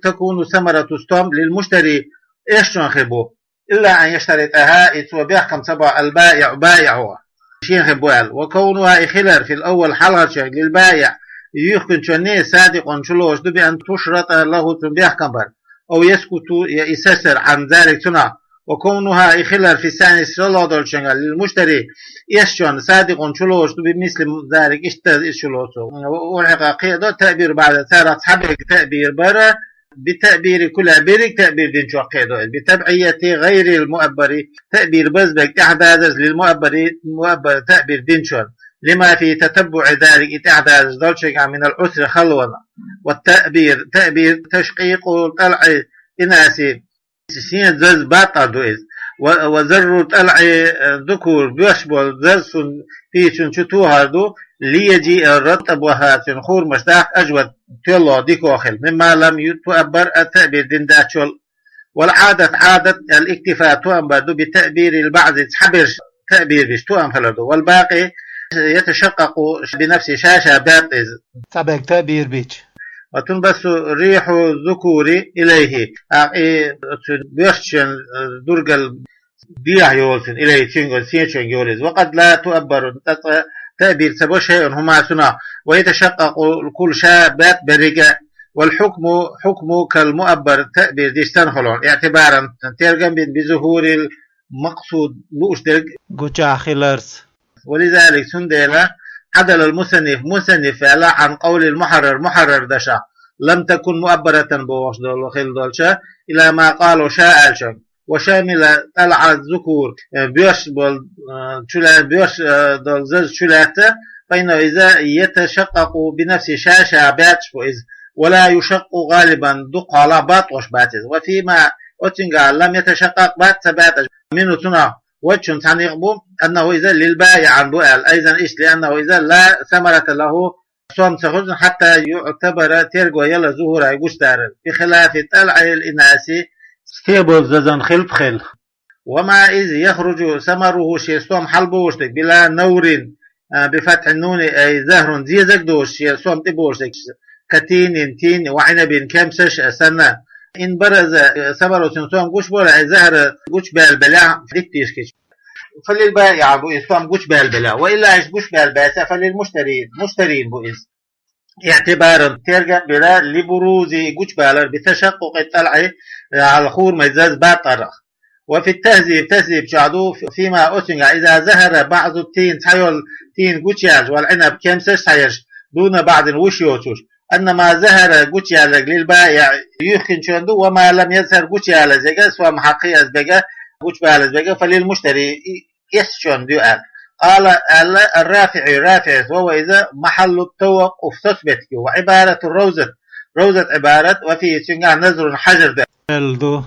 تكون ثمرة, стом, للمشتري, эшначун хир бу. إلا أن يشترطها, и цо бехкам ца бо, البائع, баиӀо, шена хир бу аьлла. وكونها, и хилар, في الأول, хьалхарчунна, للبائع, юьхкинчунна, صادق, чулоцуш ду, بأن تشرط له, цунна бехкам бар, أو يسكت, я и сацар, عن ذلك, цунах. وكونها, и хилар, في الثاني, шолгӀа долчуьнгахь, للمشتري, эшначунна, صادق, чулоцуш ду, بمثل ذلك, иштта иза чулоцу. وألحق, кхиадо, التأبير بعد, царах цхьаберг таъбир бара, بالتأبير كله, берриг таъбир динчух кхиадо иза, بتبعية غير المؤبر, таъбир базберг тӀаьхьадазарца, للمؤبر, مؤبر, таъбир динчун, لما في تتبع ذلك, и тӀаьхьадазарца долчуьнгахь, من العسر, халонах. والتأبير, таъбир, تشقيق طلع الإناث, шен заз батӀар ду иза. و-, وذر طلع الذكور, боьрша болу заз цунна, فيه, цунна чу тохар ду, ليجيء رطبها, цуьнан хурмаш даха, أجود, тоьлло, дика хила, مما لم تؤبر, а, таъбир дина дацчул. والعادة, Ӏадат, الاكتفاء, тоам бар ду, بتأبير البعض, цхьаберш таъбир бича, тоам хилар ду. والباقي يتشقق بنفسه, ша-ша баьтта иза. Цхьаберг таъбир бича. وتنبث ريح الذكور إليه, а, и цу боьршачун, э, дургал дехьа йолу цуьнан, إليه, цуьнгахь, сенчуьнгахь йолу иза. وقد لا تؤبر, цкъа-цкъа таъбир ца бо, شيء, хӀума цунах. ويتشقق الكل, ша баьтта берриг а. والحكم, хьукму, كالمؤبر, таъбир дича санна хуьлу, اعتبارا, тергам бина, بظهور المقصود, лууш дерг гучахь хиларца. ولذلك, цундела, عدل المصنف, мусанниф аьлла, عن قول المحرر, мухьаррар дашах, لم تكن مؤبرة бохуш долу, хилла долчу, إلى ما قالوا, ша аьллачуьнга. وشمل طلع الذكور, э, боьрша болу, э, чулаьтта, боьрша, э, долу заз чулаьтта, فإنه, иза, يتشقق بنفسه, ша-ша баьтташ бу иза, ولا يشق غالبا, дукхахьолахь батӀош бац иза. وفيما, оцуьнгахь, لم يتشقق, батӀа ца баьтташ, منه, цунах, وجه, цхьа некъ бу, أنه, иза, للبائع бу аьлла, أيضا, иштта, لأنه, иза, لا ثمرة له, стом ца хуьлу цунна, حتى يعتبر, терго яла, ظهورها, гучударар, بخلاف طلع الإناث, стебал зазан хилпа хила. وما, из, يخرج ثمره, шен стом хьалабовлуш дерг, بلا نور, а, بفتح النون, أي زهر, зезаг доцуш, шен стом тӀебовлуш дерг, كتين, тин, وعنب, кемсаш а санна. إن برز ثمره, цуьнан стом гучуболу, أي ظهر, гучубаьлла белахь, диттийша кхича. فللبائع бу иза, стом гучубаьлла белахь. وإلا, иштта гучубаьлла баьлча, فللمشتري, муштарин бу иза. اعتبارا, тергам бина, لبروزه, гучубалар, بتشقق الطلع, хьалха хурмай заз батӀарах. وفي التهذيب, тахзиб чохь ду, فيما, оцуьнгахь, إذا ظهر بعض التين, цхьайолу тин гучуяьлча, والعنب, кемсаш цхьаерш, دون بعض, вуьш йоцуш. أن ما ظهر, гучуяьлларг, للبائع, юьхкинчун ду, وما لم يظهر, гучуялаза ерг, стом хьалха кхиаза берг, гучубалаза берг, فللمشتري, и, эшначун ду аьлла. قال, аьлла, الرافعي, РафиӀис, وهو, иза, محل التوقف, соцбеттиг ю, وعبارة الروضة, ровзат Ӏибарат, وفيه, цуьнгахь, نظر, хьажар ду. Эл ду.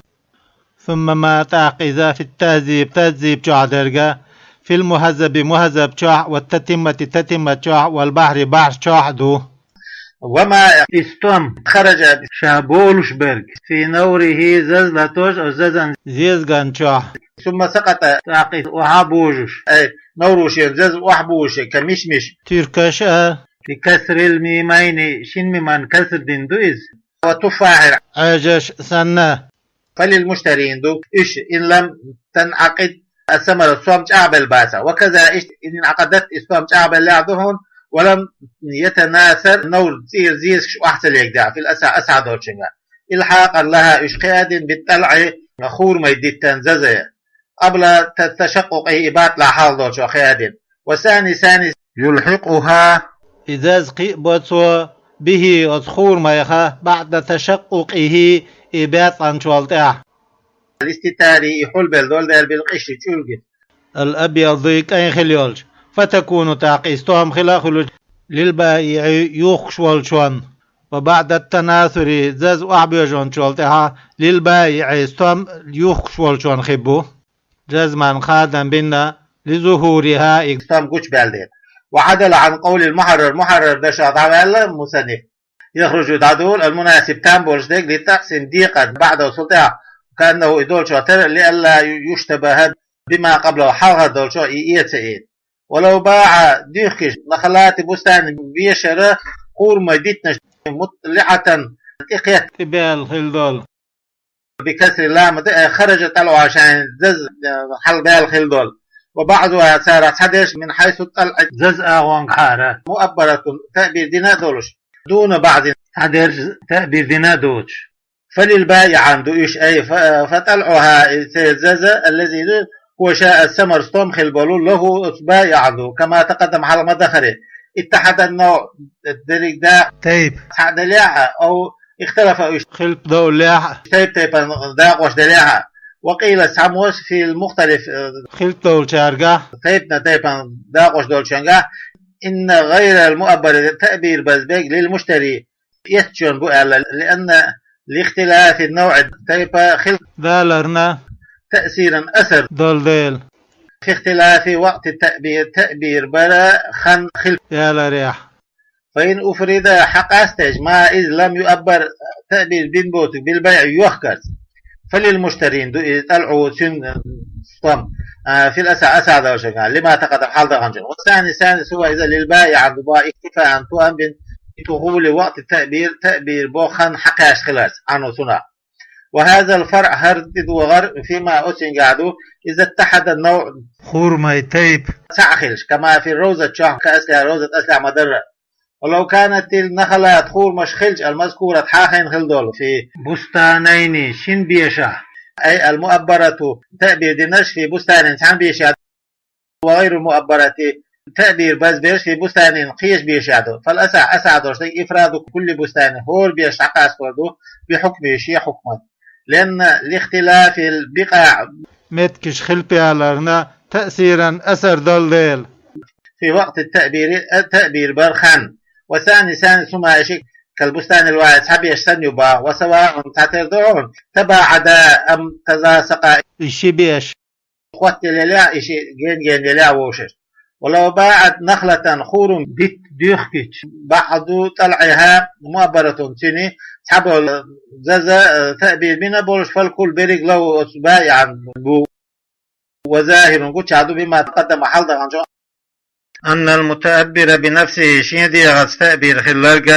ثم ما, тӀаккха иза, في التهذيب, тахзиб чохь дерг, في المهذب, мухӀаззаб чохь, والتتمة, татиммат чохь, والبحر, бахьар чохь ду. وما, и стом, خرج, ша болуш берг, في نوره, заз латош, оцу зазан, зезаган чохь. ثم سقط, тӀаккха иза охьа а божуш, أي نوره, шен заз охьа а божуш, كمشمش, туьркаш а. بكسر الميمين, шина миман каср дина ду иза. وتفاح, Ӏежаш санна. فللمشترين ду уьш, إن لم تنعقد الثمرة, стом чӀагӀбелла бацахь. وكذا, иштта, إن انعقدت, и стом чӀагӀбелла ду хьуна, ولم يتناثر النوع, цӀера зезагаш охьа ца легадехь, في الأصح, асахь долчуьнгахь. إلحاقا لها, уьш кхиадина, بالطلع, хурмай диттан заза, قبل تشققه, и батӀалахь хьалха долчохь кхиадина. والثاني, ثاني, يلحقها, и заз кхиабо цо, به, оцу хурмайх, بعد تشققه, и баьцкъанчул тӀаьхьа. الاستتار, и хьулбелла долу дела, بالقشر, чӀуьлгица. الأبيض, и кӀайн хилла йолчу. فتكون, тӀаккха и стом хила а хуьлуш, للبائع, юхкуш волчунна. وبعد التناثر, заз охьабоьжначул тӀаьхьа, للبائع, стом юхкуш волчунна хир бу. جزما, кхадан бина, لظهورها, и стом гучубаьлла дела. وعدل عن قول المحرر, мухьаррар дашах дӀаваьлла мусанниф. يخرج, дӀадолу, المناسب, там болуш дерг, للتقسيم, декъан, بعده, цул тӀаьхьа, كأنه, и долчух тера, لئلا يشتبه بما قبله, хьалха долчух и эца эца. ولو باع, дуьхкуш, نخلات بستان, бешара хурмай диттанаш, مطلعة, тӀекхетта, тӀебаьлла хилла долу. بكسر اللام, خرج طلعها, шайн заз хьалабаьлла хилла долу. وبعضها, царах цхьадерш, من حيث الطلع, заз агӀонгахьара, مؤبرة, таъбир дина а долуш, دون بعض, цхьадерш таъбир дина а доцуш. فللبائع ду уьш, أي, ف-, فطلعها, и церан заза, الذي, هو شاء الثمر, стом хила болу, له, оцу баиӀан ду, كما تقدم, хьалха ма-дарра. اتحد النوع, дерриг дакъа, тайпа, цхьаъ делахь а, أو اختلف, уьш хилпа довллехь а, тайп-тайпана дакъош делахь а. وقيل, цхьаммо, في المختلف, хилпа довлучаьргахь, тайпана-тайпана дакъош долчуьнгахь, إن غير المؤبر, таъбир базберг, للمشتري, эцначунна бу аьлла, لأن لاختلاف النوع, тайпа хилпа даларна, تأثيرا, асар долу дела. في اختلاف وقت التأبير, таъбир бара хан хилпа яларехь. فإن أفرد, хьакъастийча, ما, إذا لم يؤبر, таъбир бина боцург, بالبيع, йохкарца. فللمشترين ду иза, طلعه, цуьнан стом, а, في الأصح, асахь долчуьнгахь, لما تقدم, хьалха даханчуьнга. والثاني, ثاني, هو иза, للبائع, ду баиӀ, اكتفاء, тоам бина, بدخول وقت التأبير, таъбир бо хан хьакхаьчна хиларца, عنه, цунах. وهذا الفرع, хӀара тӀедогӀар, فيما, оцуьнгахь ду, إذا اتحد النوع, хурмай тайпа, цхьаъ хилча, كما في الروضة, чохь, كأصلها, روضة аслехь ма-дарра. ولو كانت النخلات, хурмаш хилча, المذكورة, хьахийна хила долу, في بستانين, шина бешахь, أي المؤبرة, таъбир динарш, في بستان, цхьана бешехь, وغير المؤبرة, таъбир базберш, في بستان, кхечу бешехь ду. فالأصح, асахь долуш дерг, إفراد كل بستان, хӀора беш дӀакъастор ду, بحكمه, шен хьукман. لأن لاختلاف البقاع, меттигаш хилпа яларна, تأثيرا, асар долу дела. في وقت التأبير, а, таъбир бар хан. والثاني, ثاني, ثم, и ши, كالبستان الواحد, цхьа беш санна ю боху, وسواء, цхьатера ду хьуна, تباعدا أم تلاصقا, и ши беш хоттаделла елахь, и ши ген-ген елахь вовшашца. ولو باعت نخلة, хурма дитт дуьхкича, بعض طلعها مؤبرة, цуьнан цхьаболу заза, а, таъбир бина болуш, فالكل, берриг, له, оцу баиӀан бу. وظاهر, гучахь ду, بما تقدم, хьалха даханчохь, أن المتأبر بنفسه, шен дегӀаца таъбир хилларг,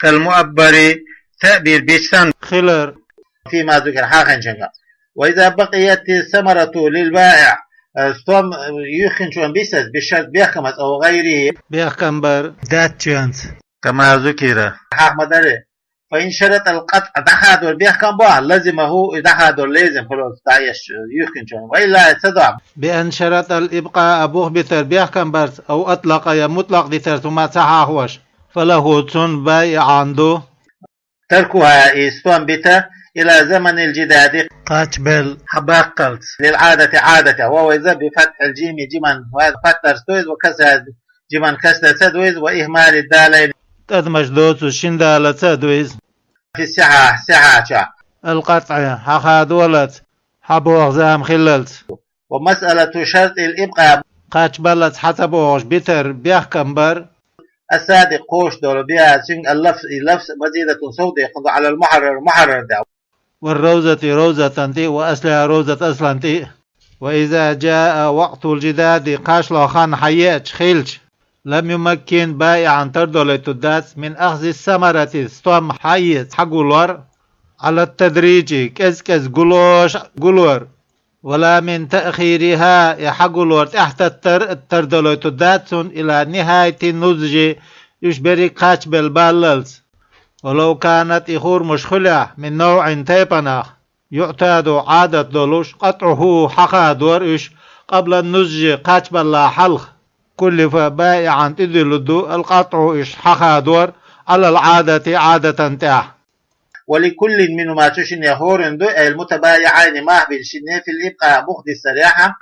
كالمؤبر, таъбир бича санна хилар, فيما ذكر, хьахийначуьнгахь. وإذا بقيت الثمرة للبائع, а, стом, а, юьхкинчунна бисаза, بشرط, бехкамца, أو غيره, бехкам бар даьччуьнца, كما ذكر, хьахма-дарра. فإن شرط القطع, дӀахадор бехкам бохь, لزمه, и дӀахадор лезим хуьлу дӀаэцча, юьхкинчунна. وإلا, ца дохь, بأن شرط الإبقاء, бух битар бехкам барца, أو أطلق, я мутлакъ дитар цу ма ца хьахош, فله, цунна, баиӀан ду, تركها, и стом бита, إلى زمن الجداد, кхачбелла хьабаккхалц, للعادة, Ӏадатехь, وهو иза, بفتح الجيم, жиман, ва, фатхьаца ду иза, وكسرها, жиман касраца ду иза, وإهمال الدالين, тӀадамаш доцуш шина далаца ду иза. في الصحاح, сихьахьчохь. القطع, хьахадоллалц, хьабоху зама хиллалц. ومسألة شرط الإبقاء, кхачбаллалц хьа ца бохуш битар бехкам бар, الصادق, кхочуш долу, بها, цуьнга, اللفظ, и лафз, مزيدة, сов декъна ду, على المحرر, мухьаррар тӀехь. والروضة, ровзатан тӀе, وأصلها, ровзат аслан тӀе. وإذا جاء وقت الجداد, кхашло хан хьаеача, хилча, لم يمكن بائعا тардолуьйтур дац من أخذ الثمرة стом хьаэца хьагулор على التدريج кӀез-кӀез гулош гулор. ولا من تأخيرها и хьагулор тӀаьхьататтар тардолуьйтур дац цунна إلى نهاية النضج уьш берриг кхачбелла баллалц. ولو كانت и хурмаш хилахь من نوع тайпанах يعتاد Ӏадат долуш قطعه хьахадор уьш قبل النضج кхачбалла хьалха. كلف بائعا тӀедиллур ду القطع уьш хьахадор على العادة Ӏадатан тӀехь. ولكل منهما цу шине хӀоранна ду أي المتبايعين мах бина шине في الإبقاء бух диссарехь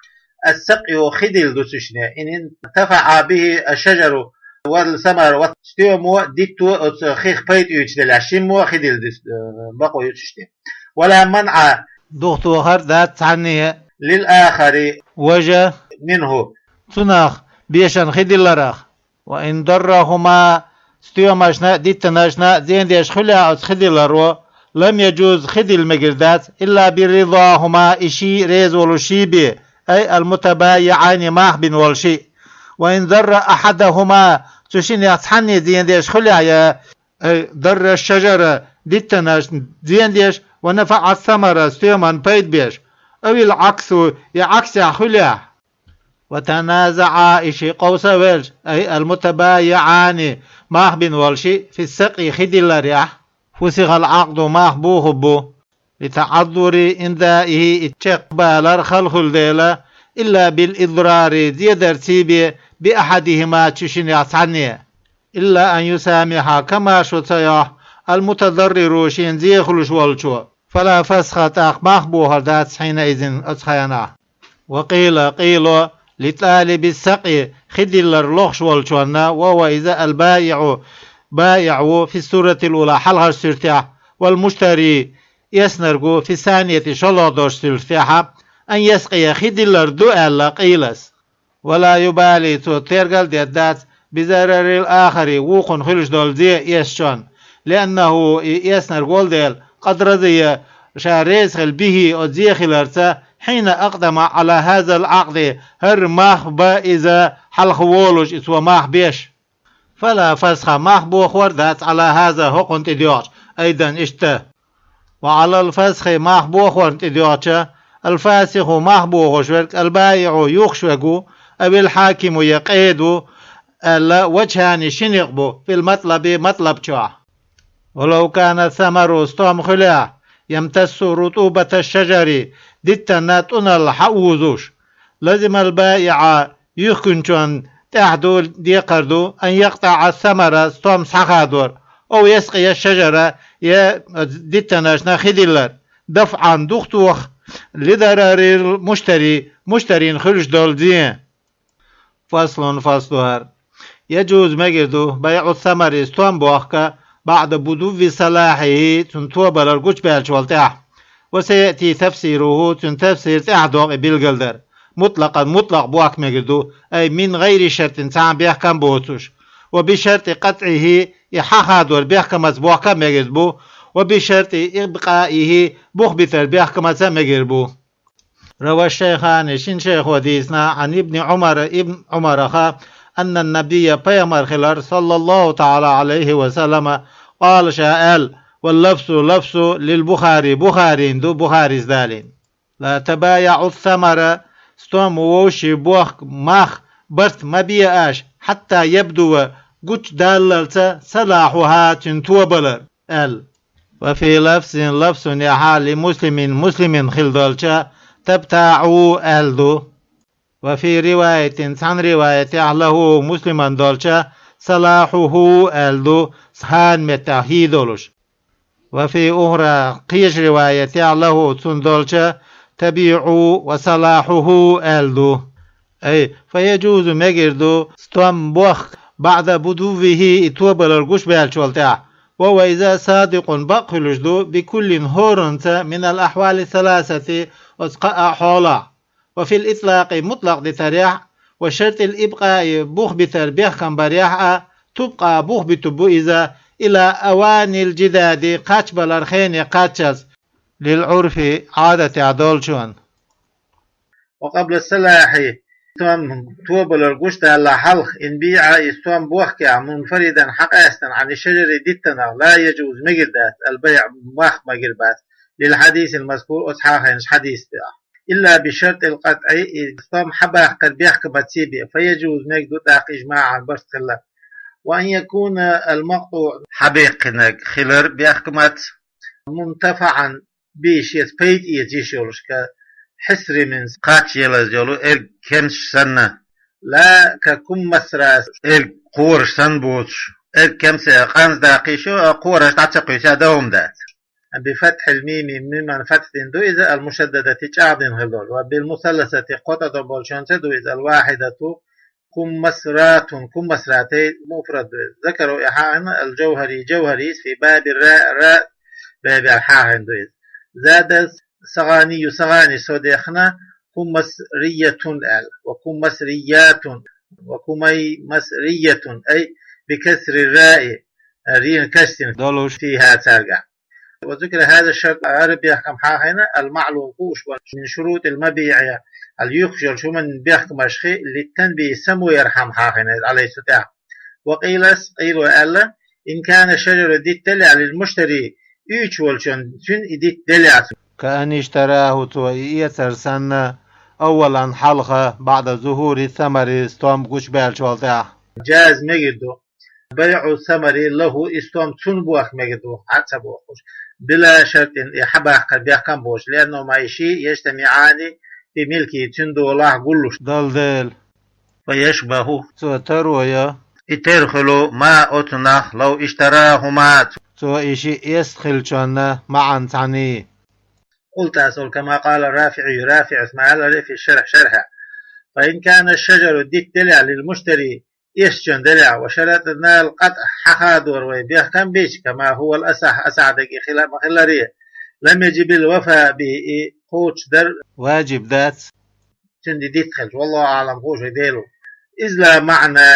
السقي хи дилла ду цу шине إن انتفع به الشجر والثمر стом а, дитто а оцу хих пайда оьцуш делахь, шиммо а хи дилла ду, э, бакъо ю цу шине. ولا منع духтохар дац цхьанне للآخر важа منه цунах бешан хи дилларах. وإن ضرهما стомашна а, диттанашна а зен деш хилахь оцу хи дилларо, لم يجز хи дилла мегар дац إلا برضاهما и шиъ реза волуш шиъ бен, أي المتبايعين мах бина волу шиъ. وإن ضر أحدهما цу шинех цхьанне зен деш хилахь я, أي ضر الشجر диттанашна зен деш, ونفع الثمر стоман пайда беш, أو العكس я Ӏаксехь хилахь. وتنازعا и шиъ къовса а велча, أي المتبايعان мах бина волу шиъ في السقي хи дилларехь, فسخ العقد мах бохур бу. لتعذر إنزاعه и чекхбалар хала хуьлу дела, إلا بالإضرار зен дарций бен بأحدهما цу шинех цхьанне. إلا أن يسامح камашо ца йо المتضرر шена зен хуьлуш волчо. فلا فسخ тӀаккха мах бохур дац حينئذ оцу хенахь. وقيل къийла لطالب السقي хи диллар лохуш волчунна, وهو иза البائع баиӀ ву في السورة الأولى хьалхарчу суьртехь, والمشتري эцнарг ву في الثانية шолгӀа долчу суьртехь, أن يسقي хи диллар ду аьлла къийлас. ولا يبالي цо тергал а деш дац بضرر الآخر вукхунна хуьлуш долу зен эцначунна, لأنه и эцнарг волу дела, قد رضي ша реза хилла به оцу зен хиларца حين أقدم على هذا العقد хӀара мах бан иза хьалха волуш и цо мах беш. فلا فسخ мах бохор дац على هذا хӀокхунна тӀедоьгӀча, أيضا иштта. وعلى الفسخ мах бохорна тӀедоьгӀча, الفاسخ мах бохуш верг البائع юхуш верг ву, أو الحاكم я къеда ву аьлла, وجهان ши некъ бу في المطلب матлаб чохь. ولو كان الثمر стом хилахь يمتص رطوبة الشجر диттанна тӀуналла хьаузуш, لزم البائع юьхкинчунна тӀехь ду, декхар ду, أن يقطع الثمر стом схьахадор, أو يسقي الشجر я диттанашна хи диллар, دفعا духтоха, لضرر المشتري муштарина хуьлуш долу зен. فصل فصل хӀара. يجوز мегар ду بيع الثمر стом бохка بعد بدو صلاحه цуьнан тобалар гучубаьллачул тӀаьхьа. وسيأتي تفسيره цуьнан тафсир тӀаьхьа догӀу и билгалдар. مطلقا мутлакъ бохка мегар ду, أي من غير شرط цхьа а бехкам боцуш. وبشرط قطعه и хьахадор бехкамаца бохка а мегар бу, وبشرط إبقائه бух битар бехкамаца а мегар бу. روى الشيخان шин шайхо дийцина عن ابن عمر ибн Ӏумарах أن النبي пайхамар хилар صلى الله تعالى عليه وسلم قال ша аьлла, واللفظ лафзу للبخاري Бухарин ду, Бухарис далийна. لا تبايعوا الثمر стом вовшийн бохка мах барт ма бе аша, حتى يبدو гучудаллалца صلاحها цуьнан тобалар аьлла. وفي لفظ лафзунехьа لمسلم муслимин хилла долча تبتاعوا аьлла ду. وفي رواية цхьана риваятехь له муслиман долча صلاحه аьлла ду, хӀара меттехь хӀий долуш. وفي أخرى кхечу риваятехь له цунна долча تبيعوا وصلاحه аьлла ду. أي فيجوز мегар ду стом бохка بعد بدوه и тобалар гучубаьллачул тӀаьхьа, وهو иза صادق бакъ хуьлуш ду بكل хӀоранца من الأحوال الثلاثة оцу кхаа хьолахь. وفي الإطلاق мутлакъ дитарехь, وشرط الإبقاء бух битар бехкам барехь а, تبقى бух биту бу иза إلى أوان الجداد кхачбалар хене кхаччалц, للعرف Ӏадатехь долчунна. وقبل الصلاح стом тобалар гучдалла хьалха, إن بيع, из стом бохкехь, منفردا, хьакъаьстина, عن الشجر, диттанах, لا يجوز, мегар дац, البيع, бохка мегар бац, للحديث المذكور, оцу хьахийнчу хьадисца. إلا بشرط القطع, и стом хьабаккхар бехкамца бен, فيجوز, мега ду тӀаккха إجماعا, барт хилла. وأن يكون المقطوع, хьабаьккхинарг хилар бехкамца, منتفعا به, шеца пайда эца йиш йолуш, كحصر من, кхаччалц йолу эрг кемсаш санна, لا ككمثرى, эрг кхораш санна боцуш, эрг кемсаш, къанза даккхийша, кхораш дӀа ца кхуьйсу, дан хӀума дац. بفتح الميم, миман фатхь дина ду иза, المشددة, чӀагӀдина хилла долу, وبالمثلثة, кхо тӀадам болчуьнца ду иза, الواحدة, كمثرات, كمثرات, муфрад ду иза. ذكره, и хьахийна, الجوهري, Джавхарис, في باب الراء, ра бабехь хьахийна ду иза. زاد السغاني, СагӀани со дехна, كمثرية аьлла, وكمثريات, وكميمثرية, أي بكسر الراء, рин кестина долуш, فيها, цаьргахь. وذكر هذا الشرط, хӀара бехкам хьахийна, المعلوم, хууш болу, من شروط المبيع, хьал юьхкуш йолчу хӀуманан бехкамашхи, للتنبيه, самавархьама хьахийна иза, عليه, цу тӀехь. وقيل, къийла аьлла, إن كان الشجر, дитт делахь, للمشتري, уьйцуш волчунна, цуьнан и дитт делахь, كأن اشتراه, цо и эцар санна, أولا, хьалха, بعد ظهور الثمر, стом гучубаьллачул тӀаьхьа, جاز, мегар ду, بيع الثمر له, и стом цунна бохка мегар ду, хьа а ца бохкуш, بلا شرط, и хьабаккхар бехкам боцуш, لأنهما, и шиъ, يجتمعان في ملكه, цуьнан долахь гуллуш долу дела. فيشبه, цо таро йо, и тера хуьлу, ما, оцунах, لو اشتراهما, цо и шиъ эцна хилчунна, معا, цхьаьний. قلت, ас олу, كما قال الرافعي, РафиӀис ма-аллара, في الشرح, шархьехь. فإن كان الشجر, дитт делахь, للمشتري, эцначунна делахь, وشرطنا القطع, хьахадор вай бехкам бича, كما هو الأصح, асахь дерг и хила ма-хиллара, لم يجب الوفاء به, и кхочушдар важиб дац, цуьнан и дитт хилча, والله أعلم, хууш ву Дела. إذ لا معنى,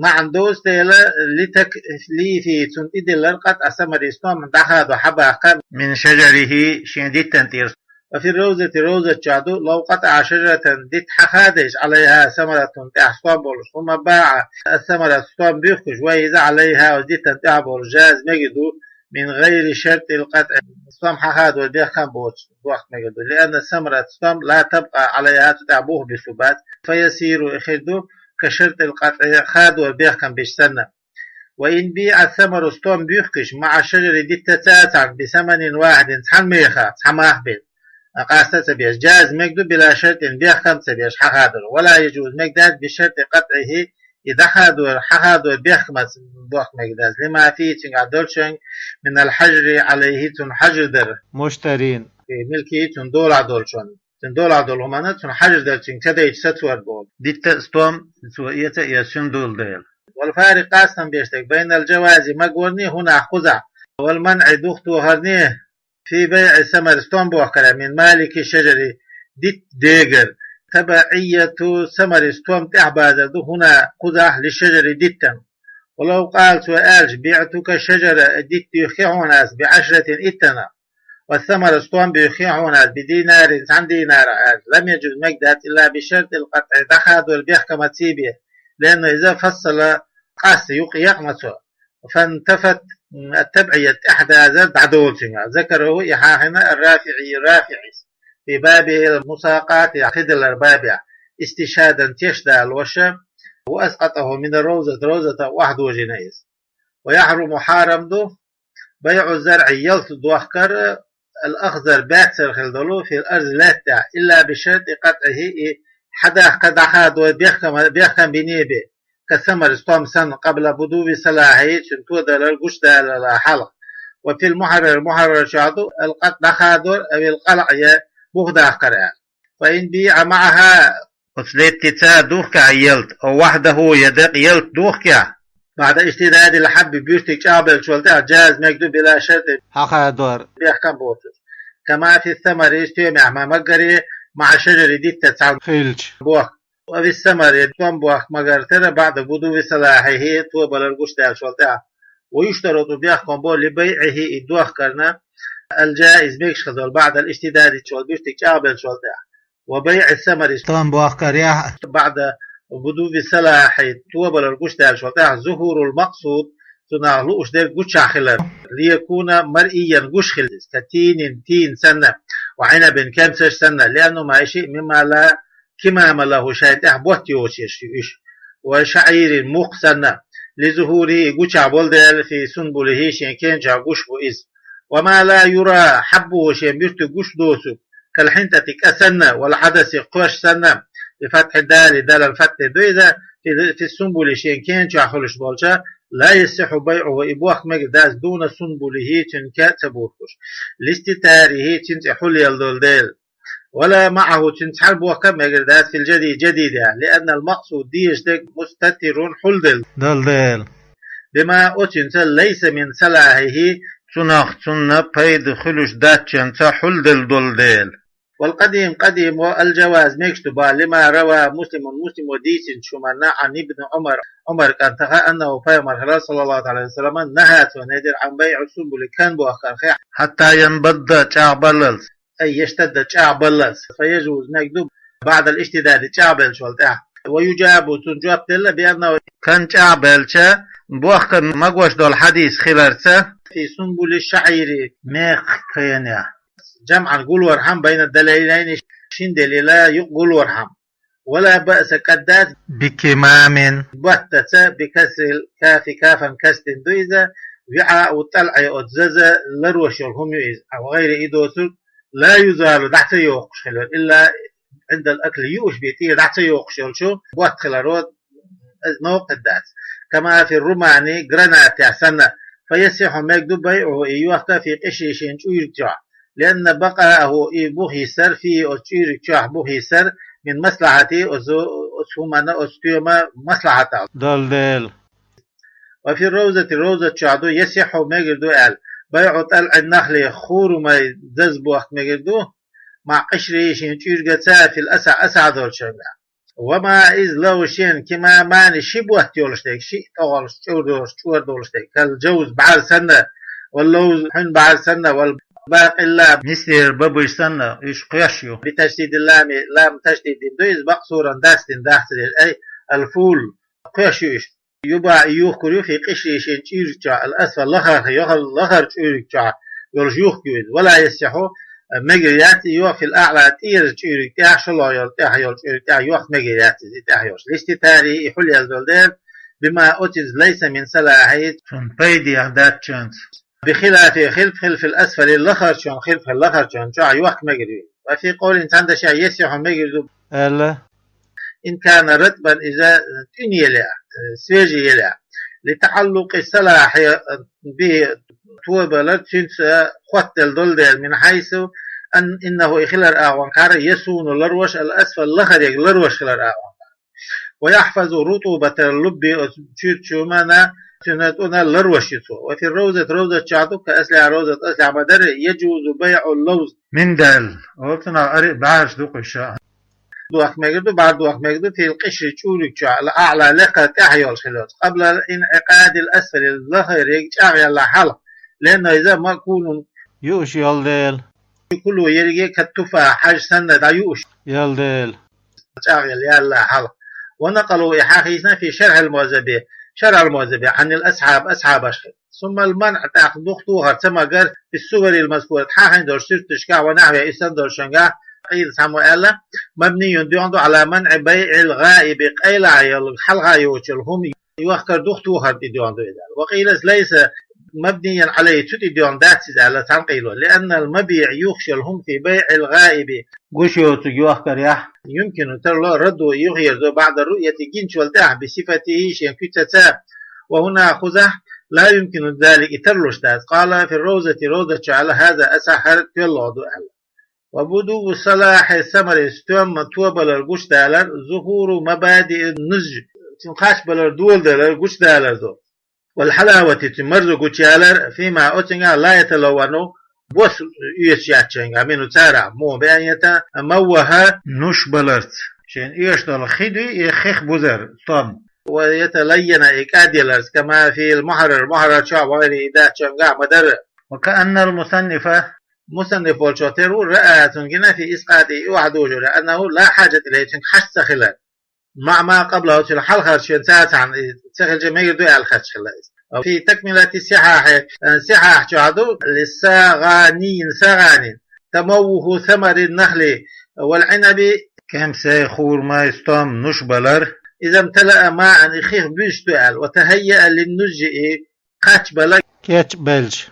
маьӀна доцу дела, لتكليفه, цунна тӀедиллар, قطع الثمر, стом дӀахадо, хьабаккха, من شجره, шен диттан тӀера. وفي الروضة, ровзат чохь ду, لو قطع شجرة, дитт хьахадийча, عليها ثمرة, тӀехь стом болуш, ثم باع الثمرة, стом буьхкуш, وهي, иза, عليها, оцу диттан тӀехь болуш, جاز, мегар ду, من غير شرط القطع, стом хьахадор бехкам боцуш, бохка мегар ду, لأن الثمرة, стом, لا تبقى عليها, цу тӀехь бух буьсур бац, فيصير, и хир ду, كشرط القطع, хадор бехкам бича санна. وإن بيع الثمر, стом буьхкуш, مع الشجر, диттаца цхьаьна, بثمن واحد, цхьана меха, цхьа мах бина, къаста а ца беш, جاز, мегар ду, بلا شرط, бехкам а ца беш, хьахадор, ولا يجوز, мегар дац, بشرط قطعه, и дӀахадор, хьахадор бехкамца бохка мегар дац, لما فيه, цуьнгахь долчуьнга, من الحجر عليه, цунна хьажр дар, مشتري, في ملكه, цунна долахь долчунна, цунна долахь долу хӀуманна цунна хьажр дар, цуьнга ца дайча сацор болу. Дитта а, стом а цо эца а эцна долу дела. والفارق, къастам беш дерг, بين الجواز, магорни, хӀунах кхузахь, والمنع, духтохарни, في بيع الثمر, стом бохкарехь, من مالك الشجر, дитт дегара, تبعية الثمر, стом тӀаьхьабазар ду, хӀуна, кхузахь, للشجر, диттана. ولو قال, цо аьлча, بعتك الشجرة, дитт дуьхки хьуна ас, بعشرة, иттанах, والثمر, стом буьхки хьуна ас, بدينار, цхьана динарах аьлча, لم يجز, мегар дац, إلا بشرط القطع, дӀахадор бехкамца бен, لأنه, иза, فصل, къаста, юкъ екъна цо, فانتفت التبعية, тӀаьхьадазар дӀадолу цуьнгахь. ذكره, и хьахийна, الرافعي, РафиӀис, في باب المساقات, кхидалар бабехь, استشهادا, тешдалош, وأسقطه من الروضة, ровзатах охьадожийна иза. ويحرم, хьарам ду, بيع الزرع, ялта дохкар, الأخضر, баьццара хилла долу, في الأرض, лаьтта тӀехь, إلا بشرط قطعه, и хьадаккха, дӀахадо бехкам, бехкам бине бен, كالثمر, стом санна, قبل بدو صلاحه, цуьнан тодалар, гучудаларал хьалха. وفي المحرر, мухьаррар чохь ду, القطع, дӀахадор, أو القلع, я бух дахкар аьлла. فإن بيع معها, оцу лаьттица духкехь ялта, أو وحده, я декъа ялта духкехь, بعد اشتداد الحب, буьртиг чӀагӀбеллачул тӀаьхьа, جاز, мегар ду, بلا شرط, хьахадор бехкам боцуш. كما في الثمر, стоьмехь ма-маггаре, مع الشجر, диттаца цхьаьна хилча, бохка. وفي الثمر, стом бохка ма-гар тера, بعد بدو صلاحه, тобалар гучудаьллачул тӀаьхьа. ويشترط, бехкам бо, لبيعه, и дохкарна, الجائز, мегаш хилла долу, بعد الاشتداد, цул буьртиг чӀагӀбеллачул тӀаьхьа. وبيع الثمر, тӀом бохкарехь, بعد بدو الصلاح, тобалар гучдаьллачул тӀаьхьа, ظهور المقصود, цунах лууш дерг гучахь хилар, ليكون مرئيا, гуш хила деза, كتين, тин санна, وعنب, кемсаш санна, لأنهما, и шиъ, مما لا كمام له, шайн тӀехь ботт йоцуш ю уьш, وشعير, мукх санна, لظهوره, и гучахь болу дела, في سنبله, шен кенчохь гуш бу иза, وما لا يرى حبه, шен буьртиг гуш доцург, كالحنطة, кӀа санна, والعدس, кхоьш санна, بفتح الدال, далан фатхье ду иза, في, في السنبل, шен кенчохь хуьлуш болча, لا يصح بيعه, и бохка мегар дац, دون سنبله, цуьнан кӀа ца бухкуш, لاستتاره, цуьнан цӀе хьулъелла долу дела, ولا معه, цуьнан цхьаьна бохка а мегар дац, في الجديد, جديد, لأن المقصود, дезаш дерг, مستتر, хьулделла долу дела, بما, оцуьнца, ليس من صلاحه, цунах цунна пайда хуьлуш дацчуьнца хьулделла долу дела. والقديم, къадим, الجواز, мегаш ду боху, لما روى مسلم, Муслимо дийцинчу хӀуманна, عن ابن عمر, Ӏумар кӀантаха, أنه, пайхамар хилла, صلى الله عليه وسلم, نهى, цо нахь дира, عن بيع السنبل, кан бохкарх, حتى ينبض, чӀагӀбаллалц, أي يشتد, чӀагӀбаллалц, فيجوز, мегаш ду, بعد الاشتداد, чӀагӀбеллачул тӀаьхьа, ويجاب, цунна жоп делла, بأنه, кан чӀагӀбелча, бохка магош долу хьадис хиларца, في سنبل الشعير, мекх тхенехь, جمعا, гулвархьама, بين الدليلين, шина делила юкъа гулвархьама, ولا بأس, кӀаддац, بكمام, боттаца, بكسر الكاف, кафан кастина ду иза, وعاء الطلع, оцу заза ларош йолу хӀума ю иза, وغيره, и доцург, لا يزال, дӀа ца йохуш хилар, إلا عند الأكل, юуш бен тӀера дӀа ца йохуш йолчу ботт хиларо, иза новкъа дац. كما في الرمان, гранатехь санна, فيصح, мегаш ду, بيعه, и йохка, في قشره, шен чӀуьйриг чохь, لأن بقاءه, и бух йисар, فيه, оцу чӀуьйриг чохь бух йисар, من مصلحته, оцу, оцу хӀуманна, оцу стоьман маслахьатах долу дела. وفي الروضة, ровзат чохь ду, يصح, мегар ду аьлла, بيع طلع النخل, хурмай заза бохка мегар ду, مع قشره, шен чӀуьйргаца, في الأصح, асахь долчуьнгахь. وما, иза, له, шена, كمامان, ши ботт йолуш дерг, шиъ тӀегӀолуш, чӀур долуш, чӀор долуш дерг, كالجوز, бӀаьрг санна, واللوز, хьуьнан бӀаьрг санна, والباقلا, мисдера бабуш санна, уьш кхоьш ю, بتشديد اللام, лам ташдид дина ду иза, مقصورا, дастина, дахцареш, أي الفول, кхоьш ю уьш. يباع, юхкур ю, في قشره, шен чӀуьйриг чохь, الأسفل, лахарх, йохал-, лахара чӀуьйриг чохь йолуш юхку ю иза. ولا يصح, мегар яц и йохка, في الأعلى, тӀера чӀуьйриг тӀехь, шолгӀа йолу, тӀехь йолу чӀуьйриг тӀехь йохка мегар яц иза, и тӀехь йолуш. لاستتاره, и хьулъелла долу дела, بما, оцуьнца, ليس من صلاحه, цунна пайдехь дацчуьнца. بخلاف, хилаф хилла, في الأسفل, лахарчун, хилаф хилла лахарчун чохь йохка мегар ю. وفي قول, цхьана дашехь, يصح, мегар ду аьлла, إن كان رطبا, иза тӀуьна елехь, свежий елехь, لتعلق الصلاح به, тобалар цуьнца хоттаделла долу дела, من حيث أن, إنه, и хилар агӀонкара, يصون, ларвеш, الأسفل, лахарерг ларвеш хилар агӀонкара. ويحفظ رطوبة اللب, оцу чуьрчу хӀуманна, цуьнан тӀуна ларвеш ю цо. وفي الروضة, ровзат чохь ду, كأصلها, ровзат аслехь ма-дарра, يجوز بيع اللوز, миндаль, оцунах ари а бӀаьргаш ду кхуьша. Дохка мегар ду, бӀаьрг дохка мегар ду, في القشر, чӀуьйриг чохь, الأعلى, лекха тӀехь йолуш хилла йоцу, قبل انعقاد الأسفل, лахарерг чӀагӀъялла хьалха, لأنه, иза, مأكول, юуш йолу дела, كله, ерриге, كالتفاح, хьажа санна, дӀаюуш йолу дела, чӀагӀъялла хьалха. ونقلوه, и хьахийцина, في شرح المهذب, شرح المهذب, عن الأصحاب, асхьабашкара. ثم المنع, тӀаккха духтухар ца магар, في الصور المذكورة, хьахийна долчу суьрташкахь, ونحوها, и санна долчуьнгахь, قيل, цхьаммо аьлла, مبني, доьгӀна ду, على منع بيع الغائب, къайлаха йолу, хьалха йоцуш йолу хӀума йохкар, духтухар тӀе доьгӀна ду иза. وقيل ليس مبنيا عليه, цу тӀе доьгӀна дац иза аьлла, цхьана къайло. لأن المبيع, юхуш йолу хӀума, في بيع الغائب, гуш йоцург йохкарехь, يمكن, тарло, رده, юхаерзо, بعد الرؤية, гинчул тӀаьхьа, بصفته, шен куьцаца. وهنا خزح, لا يمكن ذلك, и тарлуш дац. قال في الروضة, ровзат чу аьлла, هذا أصح, хӀара тоьллуш ду аьлла. وبدو صلاح الثمر, стоьман тобалар гучдалар, ظهور مبادئ النضج, цуьнан кхачбалар, доладалар гучдалар ду. والحلاوة, цуьнан марзо гучуялар, فيما, оцуьнгахь, لا يتلون, бос оьшуш яц шайгахь, منه, царах, مو, بأن يتموه, нуш баларца, шайна оьшуш долу хи дуй, и хих бузар, стом. ويتلين, и кӀадъяларца, كما في المحرر, мухьаррар чохь, وغيره, и дац шайгахь, ма-дарра. وكأن المصنف, Мусанниф волчо тера ву, раа, цунна гина, фи исқатӀихӀи, и охьадожор, аннахӀу ла хьажата илайхӀи, цуьнга хьажа ца хилар. Маъа ма къаблахӀу, цуьнан хьалхарчо цаьрца цхьаьна и ца хилча мегар ду аьлла хьаьжча хилла иза. Фи такмилати сихьахьи, сихьахь чохь ду, лиссагӀанийин, сагӀанин, тамаввуху самари нахли вал Ӏинаби, кемсай, хурмай стом нуш балар, иза мталаа маан, и хих буьзуш ду аьлла, ва тахаййаа линнузжи, и кхачбала, кечбелча.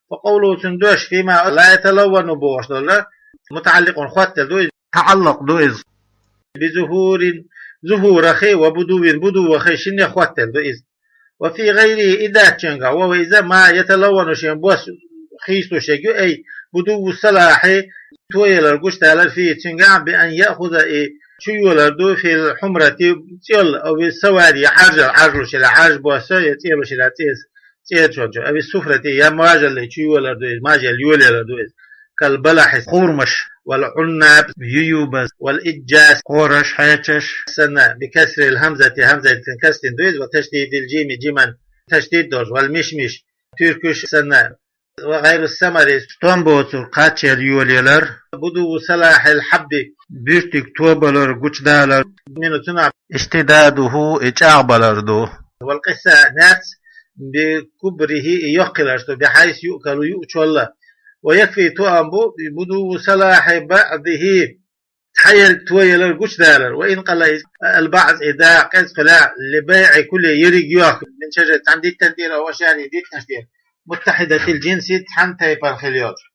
Фа къовлухӀу, цуьнан дош, фима ла яталаввану бохуш долу, мутаӀалликъун, хоттаделла ду иза, таӀаллукъ ду иза. Би зухӀурин, зухӀурахи, ва будуввин, будуввахи, шинне хоттаделла ду иза. Ва фи гӀайрихӀи, и даьччуьнгахь, ва, ва иза, ма яталаввану, шен бос хийцалуш ерг ю, ай, будувву салахьи, тоялар гучудалар, фихӀи, цуьнгахь, би ан яхуза, и чуйолар ду, фил хьумрати, цӀел, ав савади, Ӏаьржал, Ӏаьржлуш елахь, Ӏаьржа бос я цӀелуш елахь, цӀе, цӀечун чу, ави суфрати, я мажалли чуйолар ду иза, мажал йолаялар ду иза. Кал балахьи, хурмаш, вал Ӏуннаб, ююбас, вал иджжас, кхораш, хьечаш санна, би касрил хьамзати, хьамзатан каср дина ду иза, ва ташдидил жими, жиман ташдид долуш, вал мишмиш, туьркуш санна, ва гӀайру самари, стом боцург кхаччалла йолаялар, будувву салахьил хьабби, буьртиг тобалар гучудалар, мину, цунах, иштидадухӀу, и чӀагӀбалар ду, вал къисса, нерц, би кубрихӀи, и йоккха хиларца ду, би хьайса юъкалу, юучолла, ва якфи, тоам бу, будувву салахьи баӀдихӀи, цхьаерг тоялар гучудалар, ва ин къалла, иза, ал баӀз, и дакъа кӀезиг хилахь, ли байӀи куллихӀи, ерриг йохка, мин шажарати, цхьана диттан тӀера, ав ашжари, диттанаш тӀера, муттахьидатил жинси, цхьана тайпана хила йолчу.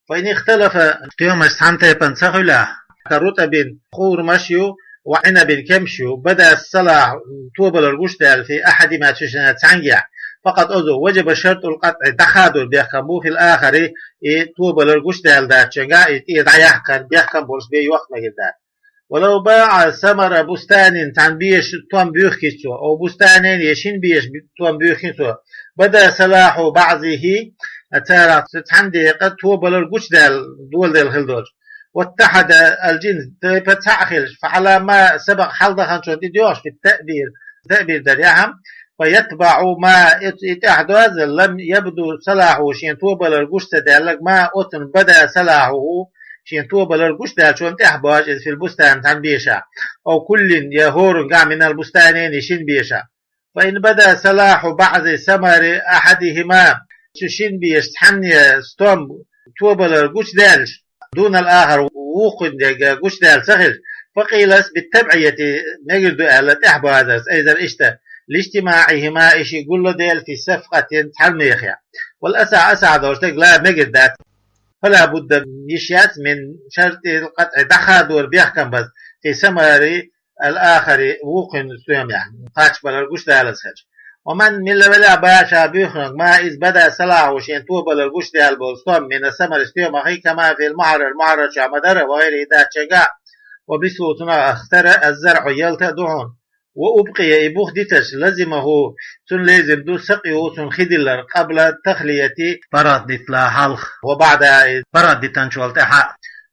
Фа ин ихталафа, стоьмаш цхьана тайпана ца хилахь, ка рутӀабин, хурмаш ю, ва Ӏинабин, кемсаш ю, бада салахьу, тобалар гучудаьлла, фи ахьадихӀима, цу шиннах цхьаьнгахь, факъат, оцу, важаба шартӀул къатӀӀи, дӀахадор бехкам бу, фил ахари, и тобалар гучудаьлла даьччуьнгахь, и тӀера дӀаяккхар бехкам болуш бен йоккха мегар дац. Ва лав баӀа самара бустанин, цхьана беша стом буьйхкича цо, ав бустанайн, я шина беша стом буьйхкина цо, бада салахьу баӀзихӀи, царах цхьана декъа тобалар гучудаьлла доладелла хила долчу. Ваттахьадал жинс, тайпа цхьаъ хилча, фа Ӏала ма сабакъа, хьалха даханчунна тӀедоьгӀуш, фи таъбир, таъбир дарехь, фа ятбаӀу ма, и, и тӀаьхьадоза, лам ябду салахьухӀу, шен тобалар гуш ца даьлларг, ма, оцунна, бада салахьухӀу, шен тобалар гучудаьллачунна тӀаьхьабоза иза, фил бустани, цхьана беша, ав куллин, я хӀоранга, минал бустанайни, шина беша. Фа ин бада салахьу баӀзи самари ахьадихӀима, цу шина беша цхьанне стом, тобалар гучудаьлча, дунал ахар, вукхунна дерг гучудаьлла ца хилча, факъила, бит табӀияти, мегар ду аьлла тӀаьхьабазарца, айзар иштта, лижтимаӀихӀима, и шиъ гулладелла, фи сафкъатин, цхьана мехе. Вал асахь, асахь долуш дерг, ла, мегар дац. Фала будда, йиш яц, мин шартӀил къатӀӀи, дӀахадор бехкам база, фи самари ал ахари, вукхунна стоьмехь, кхачбалар гучудалаза хилча. Ва ман, милла велахь баша буьйхинарг, ма, иза, бада салахьухӀу, шен тобалар гучудаьлла болу стом, мина самари, стоьмахи, кама фил мухьаррар, мухьаррар чохь ма-дарра, ва гӀайрихӀи, даьччуьнгахь, ва бису, цунах, ахтара, аззарӀу, ялта а ду хьуна, ва убкъия, и бух дитарш, лазимахӀу, цунна лезим ду, сакъюхӀу, цунна хи диллар, къабла тахлияти, паргӀат дитталахь хьалха, ва баӀда, и паргӀат дитанчул тӀаьхьа,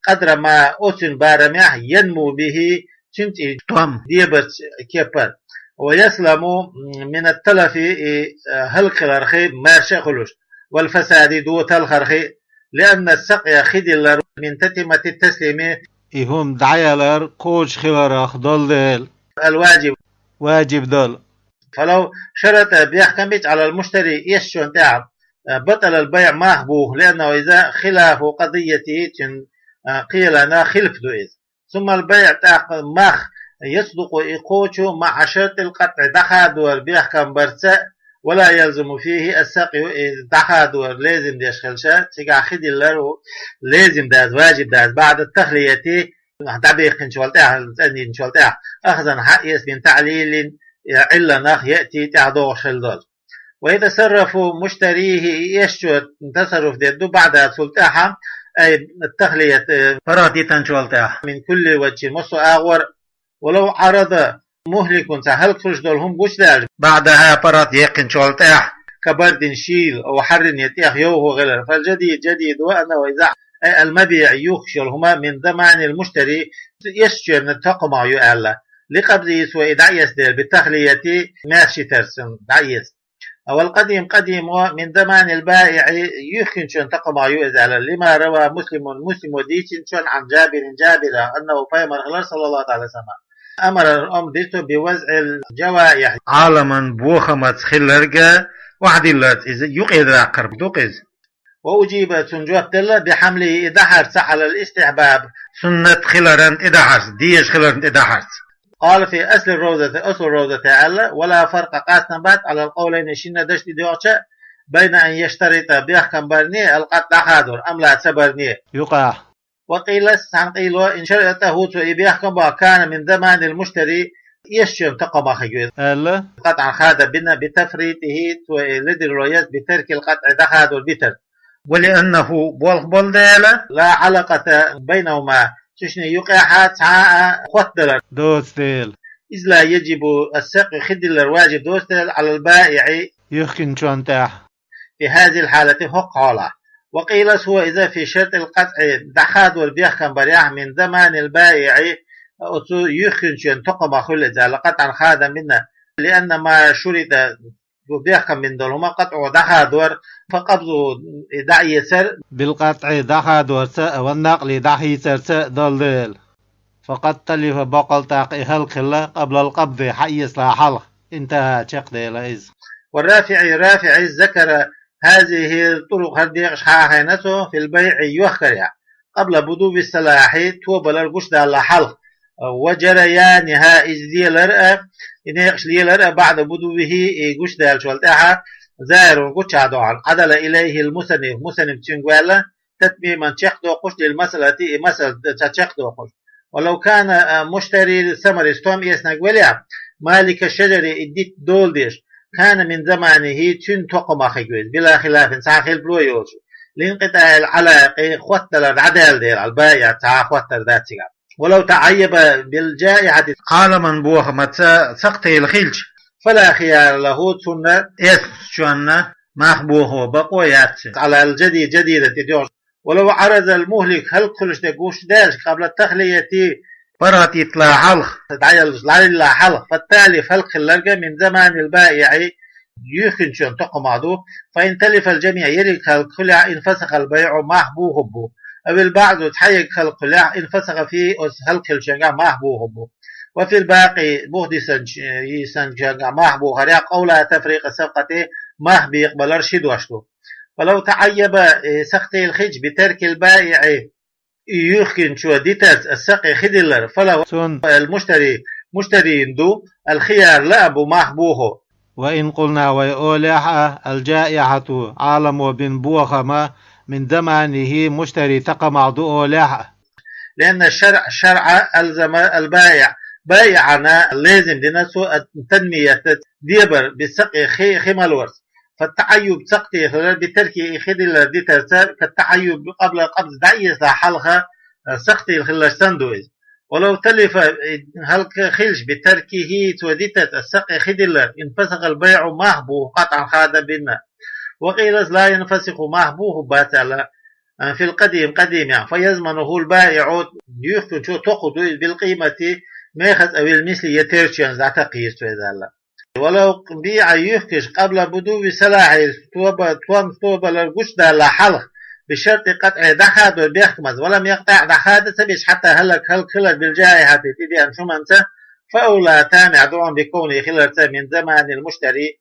къадра ма, оцуьнан барамехь, янму бихӀи, цуьнца и стом дебарчу кепара. Ва ясламу мин ат-талафи, и, э, хӀаллакьхилархи, маьрша а хуьлуш, вал фасади, дон талхархи, лианна ас-сакъя, хи диллар, мин татмимати ат-таслими, и хӀума дӀаялар кхочушхиларх долу дела, ал-важиб, важиб долу. Фалав шартӀа, бехкам бича, Ӏалал муштари, эшначунна тӀехь, э, батӀалал байӀ, мах буху, лианнахӀу, иза, хилафу къадиятихӀи, цуьнан, э, кхелана хилаф ду иза. Суммал байӀ, тӀаккха мах, ясдукъу, и кхочу, маӀа шартӀил къатӀӀи, дӀахадор бехкам барца, ва ла ялзаму фихӀи ас-сакъю, и дӀахадор лезим деш хилча, цигахь хи диллар ву лезим дац, важиб дац, баӀда тахлияти, дӀабаьккхинчул тӀаьхьа, цӀанйинчул тӀаьхьа, ахзан, хьаэца, мин таӀлилин, я Ӏилланах, яъти, тӀаьхьадогӀуш хила долу. Ва ятасаррафу муштарихӀи, и эшначо тасарруф дер ду, баӀда, цул тӀаьхьа, ай, тахлият, э, паргӀат дитанчул тӀаьхьа, мин кулли важхӀин, массо а агӀор, ва лав Ӏарада мухӀликун, цхьа хӀаллакьхуьлуш долу хӀума гучудаьлча, баӀдахӀа, паргӀат яьккхинчул тӀаьхьа, ка бардин, шийла, ав хьаррин, я тӀех йовхо хилар, фал жадид, жадид ва, аннахӀу, иза, ай, ал-мабиӀ, юхкуш йолу хӀума, мин заманил муштари, эшначеран токхамах ю аьлла, ликъабзихӀи, цо и дӀаэцна дела, бит-тахлияти, маьршийтарца дӀаэцна. والقديم قديم من زمان البائع, юхкинчун токхамах ю из аьлла, لما روى مسلم, Муслима дийцинчун, عن جابر, Жабира, أنه, пайхамар хилар, صلى الله عليه وسلم, أمر, амр дир цо, بوضع الجوائح, Ӏаламан бохамаца хилларга охьадилларца, из юкъе даккхар ду-кх из. وأجيب, цунна жоп делла, بحمله, и дахьарца, على الاستحباب, суннат хиларна тӀедахьарца, дезаш хиларна тӀедахьарца. قال في أصل الروضة, Аслу Равзата аьлла: ولا فرق, къастам бац, على القولين, шинна дешна тӀа доагӀача, بين أن يشترط, бехкам барни, القطع, дӀахадор, أم لا, ца барни. Юкъахь. وقيل, цхьана къийла, إن شرطه, цо и бехкам бахь, كان من زمان المشتري, эшачун токхамах хир ю из, аьлла, قطعا, хадам бина, بتفريطه, цо и ледарло еза, بترك القطع, дӀахадор дитарца. ولأنه, болх болу дела, لا علاقة بينهما, цу шинна юкъехь цхьа а хотта далар доцу дела, إذ لا يجب السقي, хи диллар важиб доцу дела, على البائع, юхкинчунна тӀехь, في هذه الحالة, хӀокху хьолахь. وقيل هو, иза, في شرط القطع, дӀахадор бехкам барехь, من زمان البائع, оцу юхкинчун токхамах хуьлу иза аьлла, قطعا, хадам бина, لأن ما شرط, ду бехкам бина долу хӀума, قطعه, дӀахадор, فقبضه, и дӀаэцар, بالقطع, дӀахадорца, والنقل, дӀахийцарца долу дела. فقد تلف, боккъал тӀаккха и хӀаллакьхилла, قبل القبض, хьаэцалахь хьалха, انتهى, чекхдела иза. والرافعي, РафиӀис, ذكر هذه الطرق, хӀара декъаш хьахийна цо, في البيع, юхкарехь, قبل بدو الصلاح, тобалар гучудалалахь хьалха, وجريانها, иза лелар а, и некъаш лелар а, بعد بدوه, и гучудаьллачул тӀаьхьа, ظاهر, гучахь ду хьуна, عدل إليه المصنف, мусанниф цуьнга ваьлла, تتميما, чекхдоккхуш, للمسألة, и масала ца чекхдоккхуш. ولو كان مشتري الثمر, стом эцнарг велахь, مالك الشجر, и дитт дола деш, كان من زمانه, цуьнан токхамах хир ю иза, بلا خلاف, цхьа а хилпало йоцуш, لانقطاع العلاقة, хотта далар дӀадаьлла дела, البائع, цхьа а хоттар дац цигахь. ولو تعيب بالجائحة, Ӏаламан бохамаца сакхтийла хилча, فلا خيار له, цунна, эцначунна, мах бохо бакъо яц, على الجديد, жадида тӀе доьгӀуш. ولو عرض المهلك, хӀаллакьхуьлуш дерг гучудаьлча, قبل التخلية, паргӀатъяла хьалха, дӀаяллалц, дӀаялла хьалха, فالتالف, хӀаллакьхилларг, من زمان البائع, юьхкинчун токхамах ду, فإن تلف الجميع, ерриг хӀаллакьхуьлехь, انفسخ البيع, мах бохург бу, أو البعض, цхьаерриг хӀаллакьхуьлехь, انفسخ فيه, оцу хӀаллакьхиллачуьнгахь мах бохург бу, وفي الباقي, бух дисинчуьнгахь мах бохарехь, قولا تفريق الصفقة, мах бекъабалар ши дош ду. ولو تعيب, э, сакхтийла хилча, بترك البائع, и юьхкинчо дитарца, السقي, хи диллар, فله, цунна, المشتري, муштарина ду, الخيار, лаам бу, мах бохо. وإن قلنا, вай олехь а, الجائحة, Ӏаламо бина бохам, من زمانه, муштарин токхамах ду олехь а. لأن الشرع, шарӀ, ألزم البائع, байиӀана лезим дина цо, التنمية, дебар, بالسقي, хи, хи малорца. فالتعيب, сакхтийла хилар, بتركه, и хи диллар дитарца, كالتعيب قبل القبض, дӀаэцалахь хьалха, э, сакхтийла хиларш санна ду иза. ولو تلف, э, хӀаллакьхилча, بتركه, цо дитарца, السقي, хи диллар, انفسخ البيع, мах боху, قطعا, хадам бина. وقيل لا ينفسخ, мах бохург бац аьлла, э, في القديم, къадимехь, فيضمنه البائع, юьхкинчо токхур ду иза, بالقيمة, мехаца, أو المثل, я терченца дӀатаккха еза цо иза аьлла. ولو بيع, юьхкича, قبل بدو صلاحه, тоба, тхом тобалар гучудалалахь хьалха, بشرط قطعه, дӀахадор бехкамаца, ولم يقطع, дӀахада ца беш, حتى هلك, хӀаллакьхиларца, بالجائحة, тӀедеанчу хӀуманца, فأولى, тамехь ду хьуна, بكونه, хиларца, من زمان المشتري,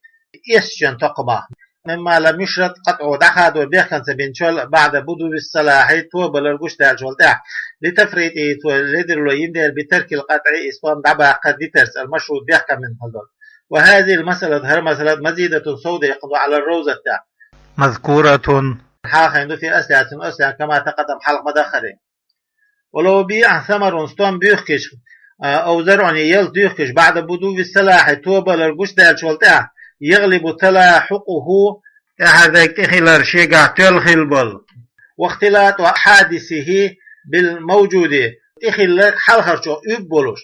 эцначун токхамах, مما لم يشرط قطعه, дӀахадор бехкамца бинчул, بعد بدو الصلاح, тобалар гучудаьллачул тӀаьхьа, لتفريطه, цо ледарло йина дела, بترك القطع, и стом дӀабаккхар дитарца, المشروط, бехкам бина хилла долу. وهذه المسألة, хӀара масала, مزيدة, сов декъна ду, على الروضة, مذكورة, хьахийна ду, في أصلها, цуьнан аслехь, كما تقدم, хьалха ма-даххара. ولو بيع ثمر, стом буьхкича, а, أو زرع, ялта дуьхкича, بعد بدو الصلاح, тобалар гучудаьллачул тӀаьхьа, يغلب تلاحقه, тӀаьхьара дерг тӀехилар шегахь тоьлла хилла болу, واختلاط حادثه بالموجود, тӀехиларг хьалхарчух уьбболуш,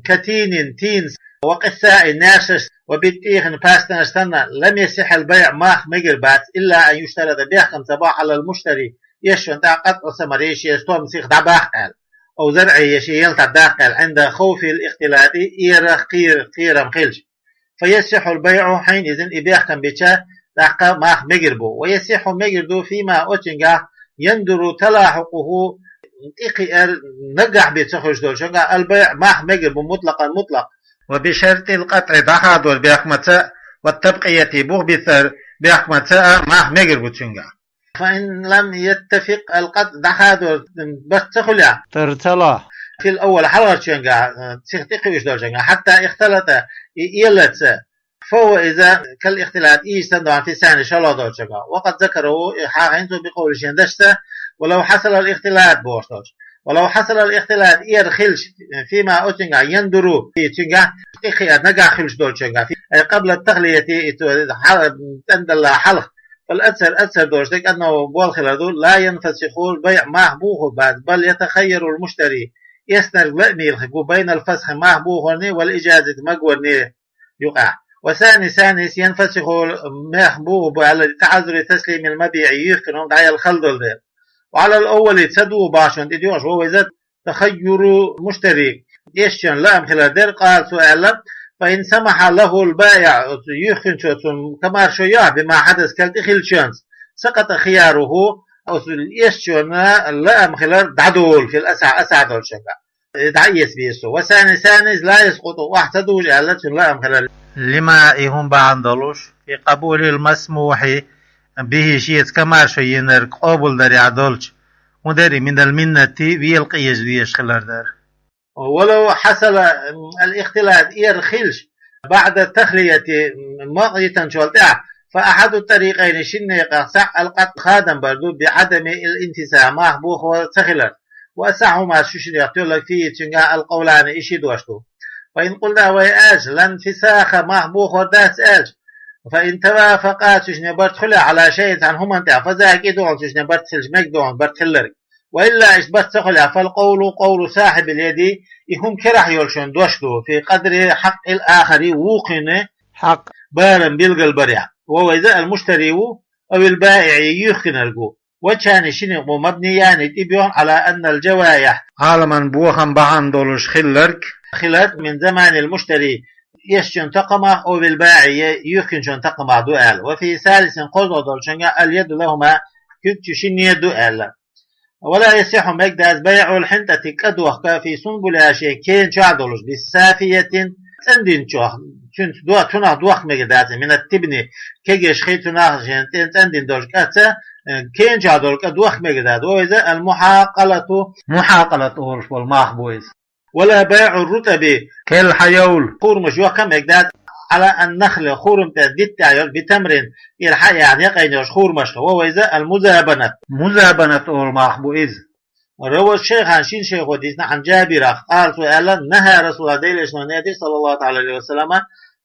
كطين, тийнас, وقثاء, наьрсаш, وبالطيخ, пастанаш санна, لم يصح البيع, мах мегар бац, إلا أن يشترط, бехкам ца бо, على المشتري, эшначунна тӀехь, قطع ثمره, шен стом сиха дӀабаккха аьлла, أو زرعه, я шен ялтахь даккха аьлла, عند خوف الاختلاط, эрах кхера-, кхерам хилча. فيصح البيع, хьайна иза, и бехкам бича, тӀаккха мах мегар бу. ويصح, мегар ду, فيما, оцуьнгахь, يندر تلاحقه, тӀекхиар наггахь бен ца хуьлуш долчуьнгахь, البيع, мах мегар бу, مطلقا, мутлакъ. وبشرط القطع, дӀахадор бехкамца, والتبقية, бух битар бехкамца а мах мегар бу цуьнгахь. فإن لم يتفق القطع, дӀахадор барт ца хуьлехь, тӀера ца лохь, في الأول, хьалхарчуьнгахь, сиха тӀекхуьуш долчуьнгахь, حتى اختلط, и элаца, فهو, иза, كالاختلاط, ийша санна ду, في الثاني, шолгӀа долчуьнгахь. وقد ذكره, и хьахийна цо, بقوله, шен дашца, ولو حصل الاختلاط, бохуш долчу. ولو حصل الاختلاط, эр хилча, فيما, оцуьнгахь, يندر, и цуьнгахь тӀекхиар наггахь хуьлуш долчуьнгахь, أي قبل التخلية, и цо хьал-, тӀемадалла хьалха, فالأظهر, азхар долуш дерг, أنه, болх хилар ду, لا ينفسخ البيع, мах бухур бац, بل يتخير المشتري, эцнарг лаамехь хир бу, بين الفسخ, мах бухорний, والإجازة, магорний юкъахь. والثاني, ثانيس, ينفسخ, мах бухур бу аьлла, لتعذر تسليم المبيع, юьхкина хӀума дӀаяла хала долу дела. وعلى الأول, ца духу бахьанна тӀедоьгӀуш, وهو, иза, تخير المشتري, эшначун лаам хилар дера, قال, цо аьлла, فإن سمح له البائع, оцу юьхкинчо цунна комаьршо йо, بما حدث, кхел тӀехилчуьнца, سقط خياره, оцу эшначун лаам хилар дӀадолу, في الأصح, асахь долчуьнгахь. Э, дӀаэца беза цо. والثاني, ثانيس, لا يسقط, охьа ца дужу аьлла, цуьнан лаам хилар. لما, и хӀума бахьана долуш, في قبول المسموح به, шеца комаьршо йинарг къобалдарехь долчу, хӀун дара и, من المنة, вела къежа везаш хилар дара. ولو حصل الاختلاط, эр хилча, بعد التخلية, мукъа йитинчул тӀаьхьа, فأحد الطريقين, шина некъах цхьаъ, القطع, хадам бар ду, بعدم الانفساخ, мах бухор ца хилар. وأصحهما, шу шинех тоьлларг, فيه, цуьнгахь, القولان, и ши дош ду. فإن قلنا, вай аьлча, لا انفساخ, мах бухор дац аьлча, فإن توافقا, цу шине барт хуьлехь, على شيء, цхьана хӀуманна тӀехь, فذاك, и ду хьуна цу шине барт хилча, мега ду хьуна барт хилларг. وإلا, иштта барт ца хуьлехь, فالقول قول صاحب اليد, и хӀума карахь йолчун дош ду, في قدر حق الآخر, вукхуьнан хьакъ, барам билгалбарехь. وهو, иза, المشتري ву, أو البائع, юьхкинарг ву. وجهان, ши некъ бу, مبنيان, тӀебоьхна, على أن الجوائح, Ӏаламан бохам бахьана долуш хилларг, хилар, من زمان المشتري, эшначун такхамах, أو البائع, я юьхкинчун такхамах ду аьлла. وفي ثالث, кхозлагӀа долчуьнгахь, اليد لهما, куьг цу шинне ду аьлла. ولا يصح, мегадац, بيع الحنطة, кӀа дохка, في سنبلها, шен кена чохь долуш, بسافية, цӀандинчохь, цуьнца до-, цунах дохка мегадац, من التبن, кегаш хи цунах, шен тӀе цӀандина долчу кӀаца, э, кена чохь долу кӀа дохка мегадац. وهو, иза, المحاقلة, мухьакъалат олуш болу мах бу иза. ولا بيع الرطب, керла хьайовла, хурмаш йохка а мегадац, على النخل, хурма тӀе дитта тӀехь йолу, بتمر, тӀера хьаяьхна, яькъина йолуш хурмашха, وهو, иза, المزابنة. Музабанат олу мах бу иза. روى الشيخان, шина шайхо дийцина, عن جابر, قال, цо аьлла, نهى رسول الله, Делан Элчано нетира, صلى الله تعالى عليه وسلم,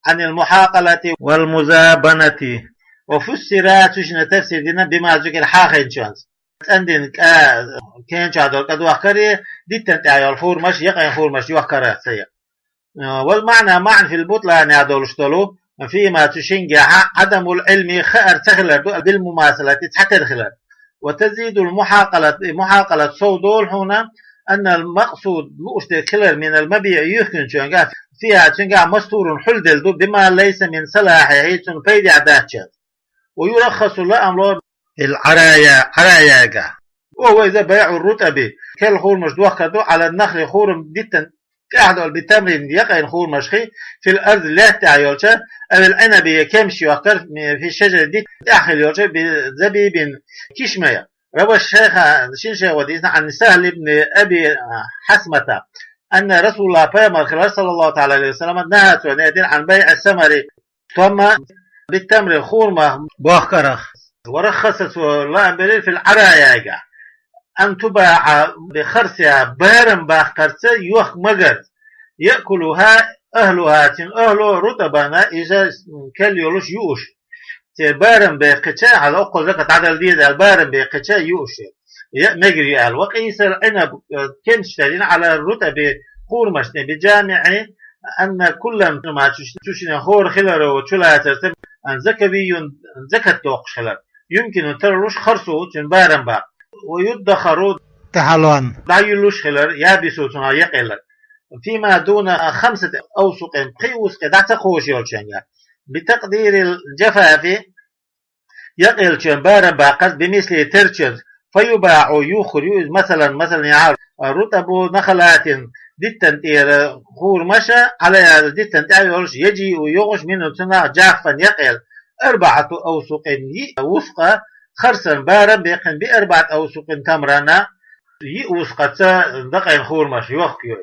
عن المحاقلة والمزابنة. وفسر, цу шинна тафсир дина, بما ذكر, хьахийначунца. ЦӀандина кӀа кена чохь долу кӀа дохкаре, диттан тӀехь йолу хурмаш, яькъина хурмаш йохкара ца яа. والمعنى, маьӀна, في البطلان, яа долуш долу, فيما, цу шингехьа, عدم العلم, хаар ца хилар ду, بالمماثلة, цхьатера хилар. وتزيد المحاقلة, и мухьакъалат сов долу хьуна, أن المقصود, лууш дерг хилар, من المبيع, юьхкинчуьнгахь, فيها, цуьнгахь, مستور, хьулделла ду, بما ليس من صلاحه, цунна пайдехь дац шен. ويرخص, лаам ло, في العرايا, Ӏараяга. وهو, иза, بيع الرطب, керла хурмаш дохкар ду, على النخل, хурма диттан тӀехь долу, بتمر, яькъина хурмаш хи, في الأرض, лаьтта тӀехь йолча, أو العنب, я кемсаш йохкар, في الشجر, диттан тӀехь хила йолча, بزبيب, кишмая. روى الشيخان, шина шайхо дийцина, عن سهل بن أبي حثمة, أن رسول الله, пайхамар хилар, صلى الله تعالى عليه وسلم, نهى, цо нетира, عن بيع الثمر, томма, بالتمر, хурма бохкарах. ورخص, цо лаам белира, في العرايا, أن تباع بخرصها, барам баккхарца, йохка магарца. يأكلها أهلها, цуьнан ахӀло, رطبا, иза керла йолуш, юуш. Церан барам баьккхича, хьала оккхул закат дӀадала деза аьлла, барам баьккхича, юуш. Я мегар ю аьлла. وقيس العنب, кемсаш дарина, على الرطب, хурмашна, بجامع أن كلا, цу шинан хӀора хиларо чулацарца, أن زكوي, закат доккхуш хилар. يمكن, тарлуш, خرصه, цуьнан барам баккха. ويدخر, тӀаьхьалонна, дӀайуьллуш хилар, يابس, цунах яькъалар. فيما دون خمسة أوسق, пхи усакъе дӀа ца кхоша йолчуьнгахь. بتقدير الجفاف, якъелчун барам баккхарц, бимисли терчун, фаюбаъу юххур ю из, масалан, масалан, яхьар, рутабу нахалатин диттан тӀера хурамаш, Ӏалайа диттан тӀа йолуш, яжиъу йогӀуш, мину цунах, джаффан якъел, арбаъату авсукъин йиъ вусакъа, харсан барам бекхина, би арбаъат авсукъин тамрана йиъ вусакъаца дакъайна хурамаш йохка ю.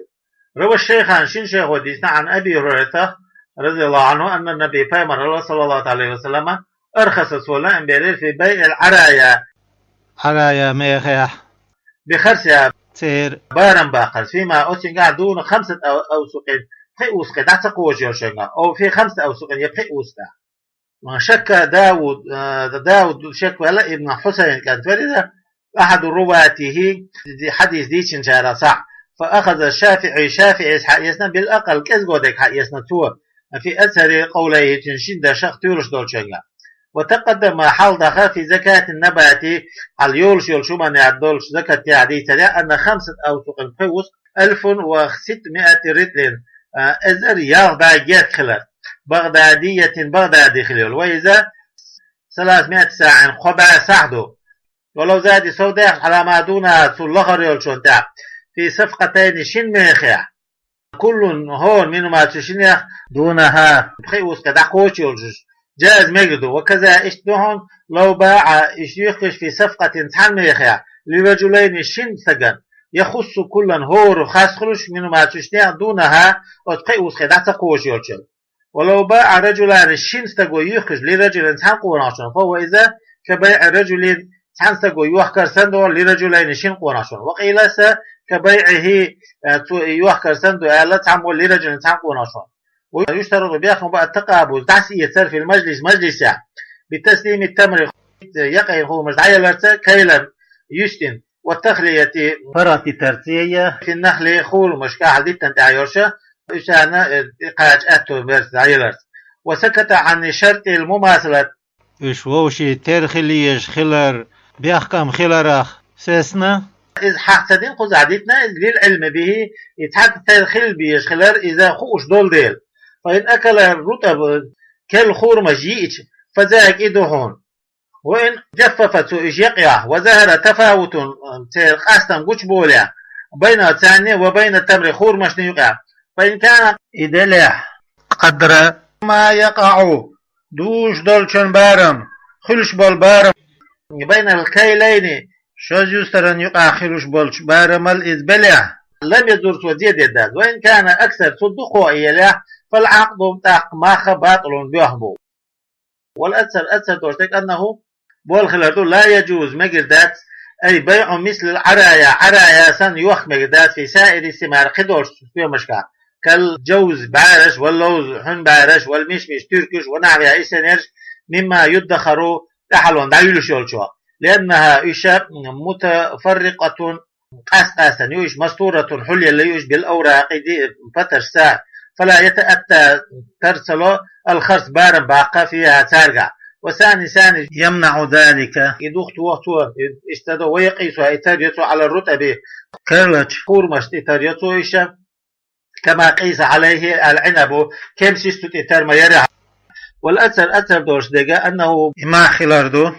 Рава шайхан, шин шайхо дийцина, Ӏан Аби Хурайрата, радияллаху Ӏанху, анна Наби, пайхамар Аллах, саллаллаху Ӏалайхи ва саллама, архаса, цо лаам белира, фи байъил Ӏарая, Ӏарая мехехь, бихарсиха, церан барам баккхарца, фима, оцуьнгахь, дуна хамсат ав-, авсукъин, пхи вусакъе дӀа ца кхочуш йолчуьнгахь, ов фи хамсат авсукъин, я пхи вусакъе. Шакка Дауд, э, Дауд шекваьлла, ибн Хьусайн кӀант вара иза, ахьаду руватихи, хьадис дийцинчарах цхьаъ. Фа ахаза ШафиӀи, ШафиӀис хьаэцна, бил акъал, кӀезиго дерг хьаэцна цо, фи аксари къавлайхи, цуьнан шина дашах туьйлуш долчуьнгахь. Ва такъаддама, хьалха даха, фи закатин набати, хьал йолуш йолчу хӀуманех долчу закатехь дийцарехь, анна хамсат авсукъин, пхи вусакъ, альфун ва ситтмиати ритлин, а, эзар ялх бӀе герга хилар. Багъдадиятин, Багъдади хила йолу. Ва иза саласмиати саӀин, кхо бӀе сахь ду. Ва лав зада, сов даьхча, Ӏала ма дунаха, цул лахара йолчунна тӀехь, фи сафкъатайни, шина мехехь, куллун, хӀора, минхума, цу шинех, дунаха, пхи вусакъе дӀакхочуш йолуш, джаза, мегар ду. Ва каза, иштта ду хьуна, лав баъа, уьш юьхкича, фи сафкъатин, цхьана мехехь, ли раджулайни, шина стагана, яхуссу куллан, хӀора хас хуьлуш, минхума, цу шинех, дунаха, оцу пхи вусакъе дӀа ца кхочуш йолчуьнга. Ва лав баъа раджулани, шина стаго юьхкича, ли раджулин, цхьана къонахчунна, фа хӀува, иза, ка байъи раджулин, цхьана стаго йохкар санна ду, ли раджулайни, шина къонахчунна. Ва къийла, са, ка байъихи, э, цо и йохкар санна ду аьлла, цхьаммо, ли раджулин, цхьана къонахчунна. Ва юштарату, бехкам бу, ат-такъабуз, дӀасаэцар, фил мажлис, мажлисехь, би таслими тамри, якъайна хурамаш дӀаяларца, кайлан, юьстина, ва тахлияти, паргӀат дитарца, я фи нахли, хурамашкахь, хьал диттан тӀехь йолуш, уьш царна, э, кхача аьтту берца дӀаяларца. Ва саката Ӏан шартил мумасалат, уьш вовшийн тера хила езаш хилар бехкам хиларах сецна. Иза хьаха ца дина, кхузахь дитина иза, лил Ӏилми бихи, и цхьаьна тера хила безаш хилар иза хууш долу дела. Фа ин акала рутаб, керла хурамаш йиъча, фа зака, и ду хьуна. Ва ин джаффафа, цо уьш якъъехь, ва захара тафавутун, церан къастам гучуболехь, байна, царна, ва байна тамри, хурамашна юкъахь. Фа ин кана, и делехь, къадра ма якъаӀу, дуьйш долчун барам, хуьлуш болу барам, байнал кайлайни, шозза юьстаран юкъахь хуьлуш болчу барамал иза белехь, лам язур, цо зе деддац. Ва ин кана аксар, цу дукхо и елехь, фал Ӏакъду, тӀаккха мах батӀалун боьха бу. Вал аксар, аксар долуш дерг, аннаху, болх хилар ду, ла яджуз, мегар дац, ай, байъу мислил Ӏарая, Ӏарая санна йохка мегар дац, фи саири симар, кхидолчу стоьмашкахь, кал джавз, бӀаьраш, вал лавз, хьун бӀаьраш, вал мишмиш, туьркаш, ва нахвиха, и санна ерш, мимма юддахару, тӀаьхьалон дӀаюьллуш йолчох. Лианнаха, уьш, мутафаррикъатун, къаст-къаьстина ю уьш, мастуратун, хьулъелла ю уьш, бил авракъи, ди-, патаршца, фала ятаатта, тар ца ло, ал харс, барам баккха, фиха, цаьргахь. Ва сани, сани, ямнаӀу залика, и духтоху цо, и, иштта до, ва якъисуха, и тар йо цо, Ӏала рутаби, керлачу хурамашна тӀе тар йо цо уьш, кама къийса Ӏалайхи ал Ӏинабу, кемсаш цу тӀе тар ма ярехь. Вал аксар, аксар долуш дерг, аннаху, и мах хилар ду,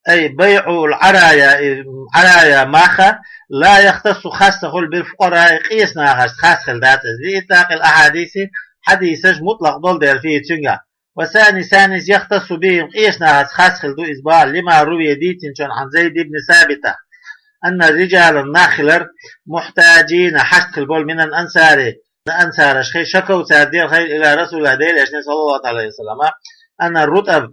ай, байъул Ӏарая, и Ӏарая мах, ла яхтассу, хас ца хуьлу, бил фукъараи, къеса нахашца хас хила дац иза, ли итлакъил ахьадиси, хьадисаш мутлакъ долу дела, фиха, цуьнгахь. Ва сани, санис, яхтассу бихим, къеса нахашца хас хила ду иза бахьана, лима рувия, дийцинчун, Ӏан Зайд ибн Сабита, анна риджалан, нах хилар, мухьтаджина, хьашт хила болу, минан ансари, ансараш хи, шакав, цара дехар хила, ила Расулилла, Делан Элчане, саллаллаху Ӏалайхи ва саллама, анна рутаб,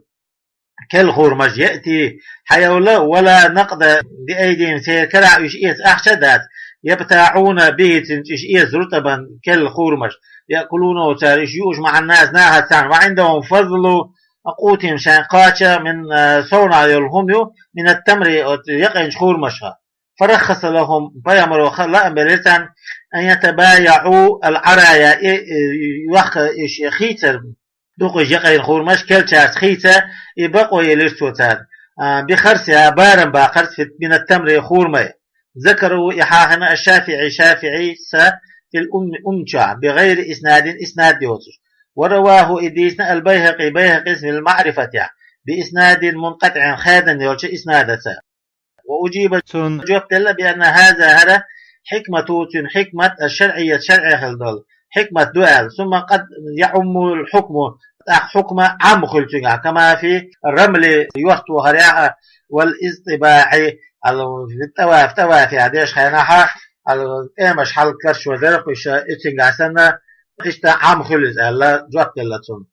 керла хурамаш, яъти, хьайовла, вала накъда биайдихим, церан карахь уьш эца ахча а дац, ябтаӀуна бихи, цуьнца уьш эца, рутабан, керла хурамаш, яъкулунаху, цара уьш юуш, маӀан-нас, нахаца цхьаьна, ва Ӏиндахум фазлу къутихим, шайна кхача, мин, а, совнаха йолу хӀума ю, минат тамри, оцу якъинчу хурамашха. Фараххаса лахум, пайхамаро ха-, лаам белира царна, ан ятабаяӀу ал Ӏарая, и, и, йохка, и шен хийцар, дукха уьш якъайна хурамаш, керлачаьрца хийца, и бакъо елира цо царна, а, бихарсиха, барам баккхарца, фи, минат тамри, хурамай. Закараху, и хьахийна, аш-ШафиӀи, ШафиӀис, фил умми, умми чохь, бигайри иснадин, иснад йоцуш. Ва раваху, и дийцина, ал Байхакъи, Байхакъис, фил маӀрифатехь, بإسناد منقطع, хаьдана йолча иснадаца. وأجيب, цунна жоп делла, بأن هذا, хӀара, حكمة, цун хьикмат, الشرعية, шарӀехьа долу хьикмат ду аьлла. ثم قد يعم الحكم, тӀаккха хьукма Ӏам хуьлу цуьнгахь, كما في الرمل, йорт вахарехь, والاصطباع, ал, тӀаваф, тӀавафехь деш хенахь, ал, тӀемаш хьалкарчо дара кхуьша, и цуьнгахь санна, иштта Ӏам хуьлу иза аьлла, жоп делла цунна.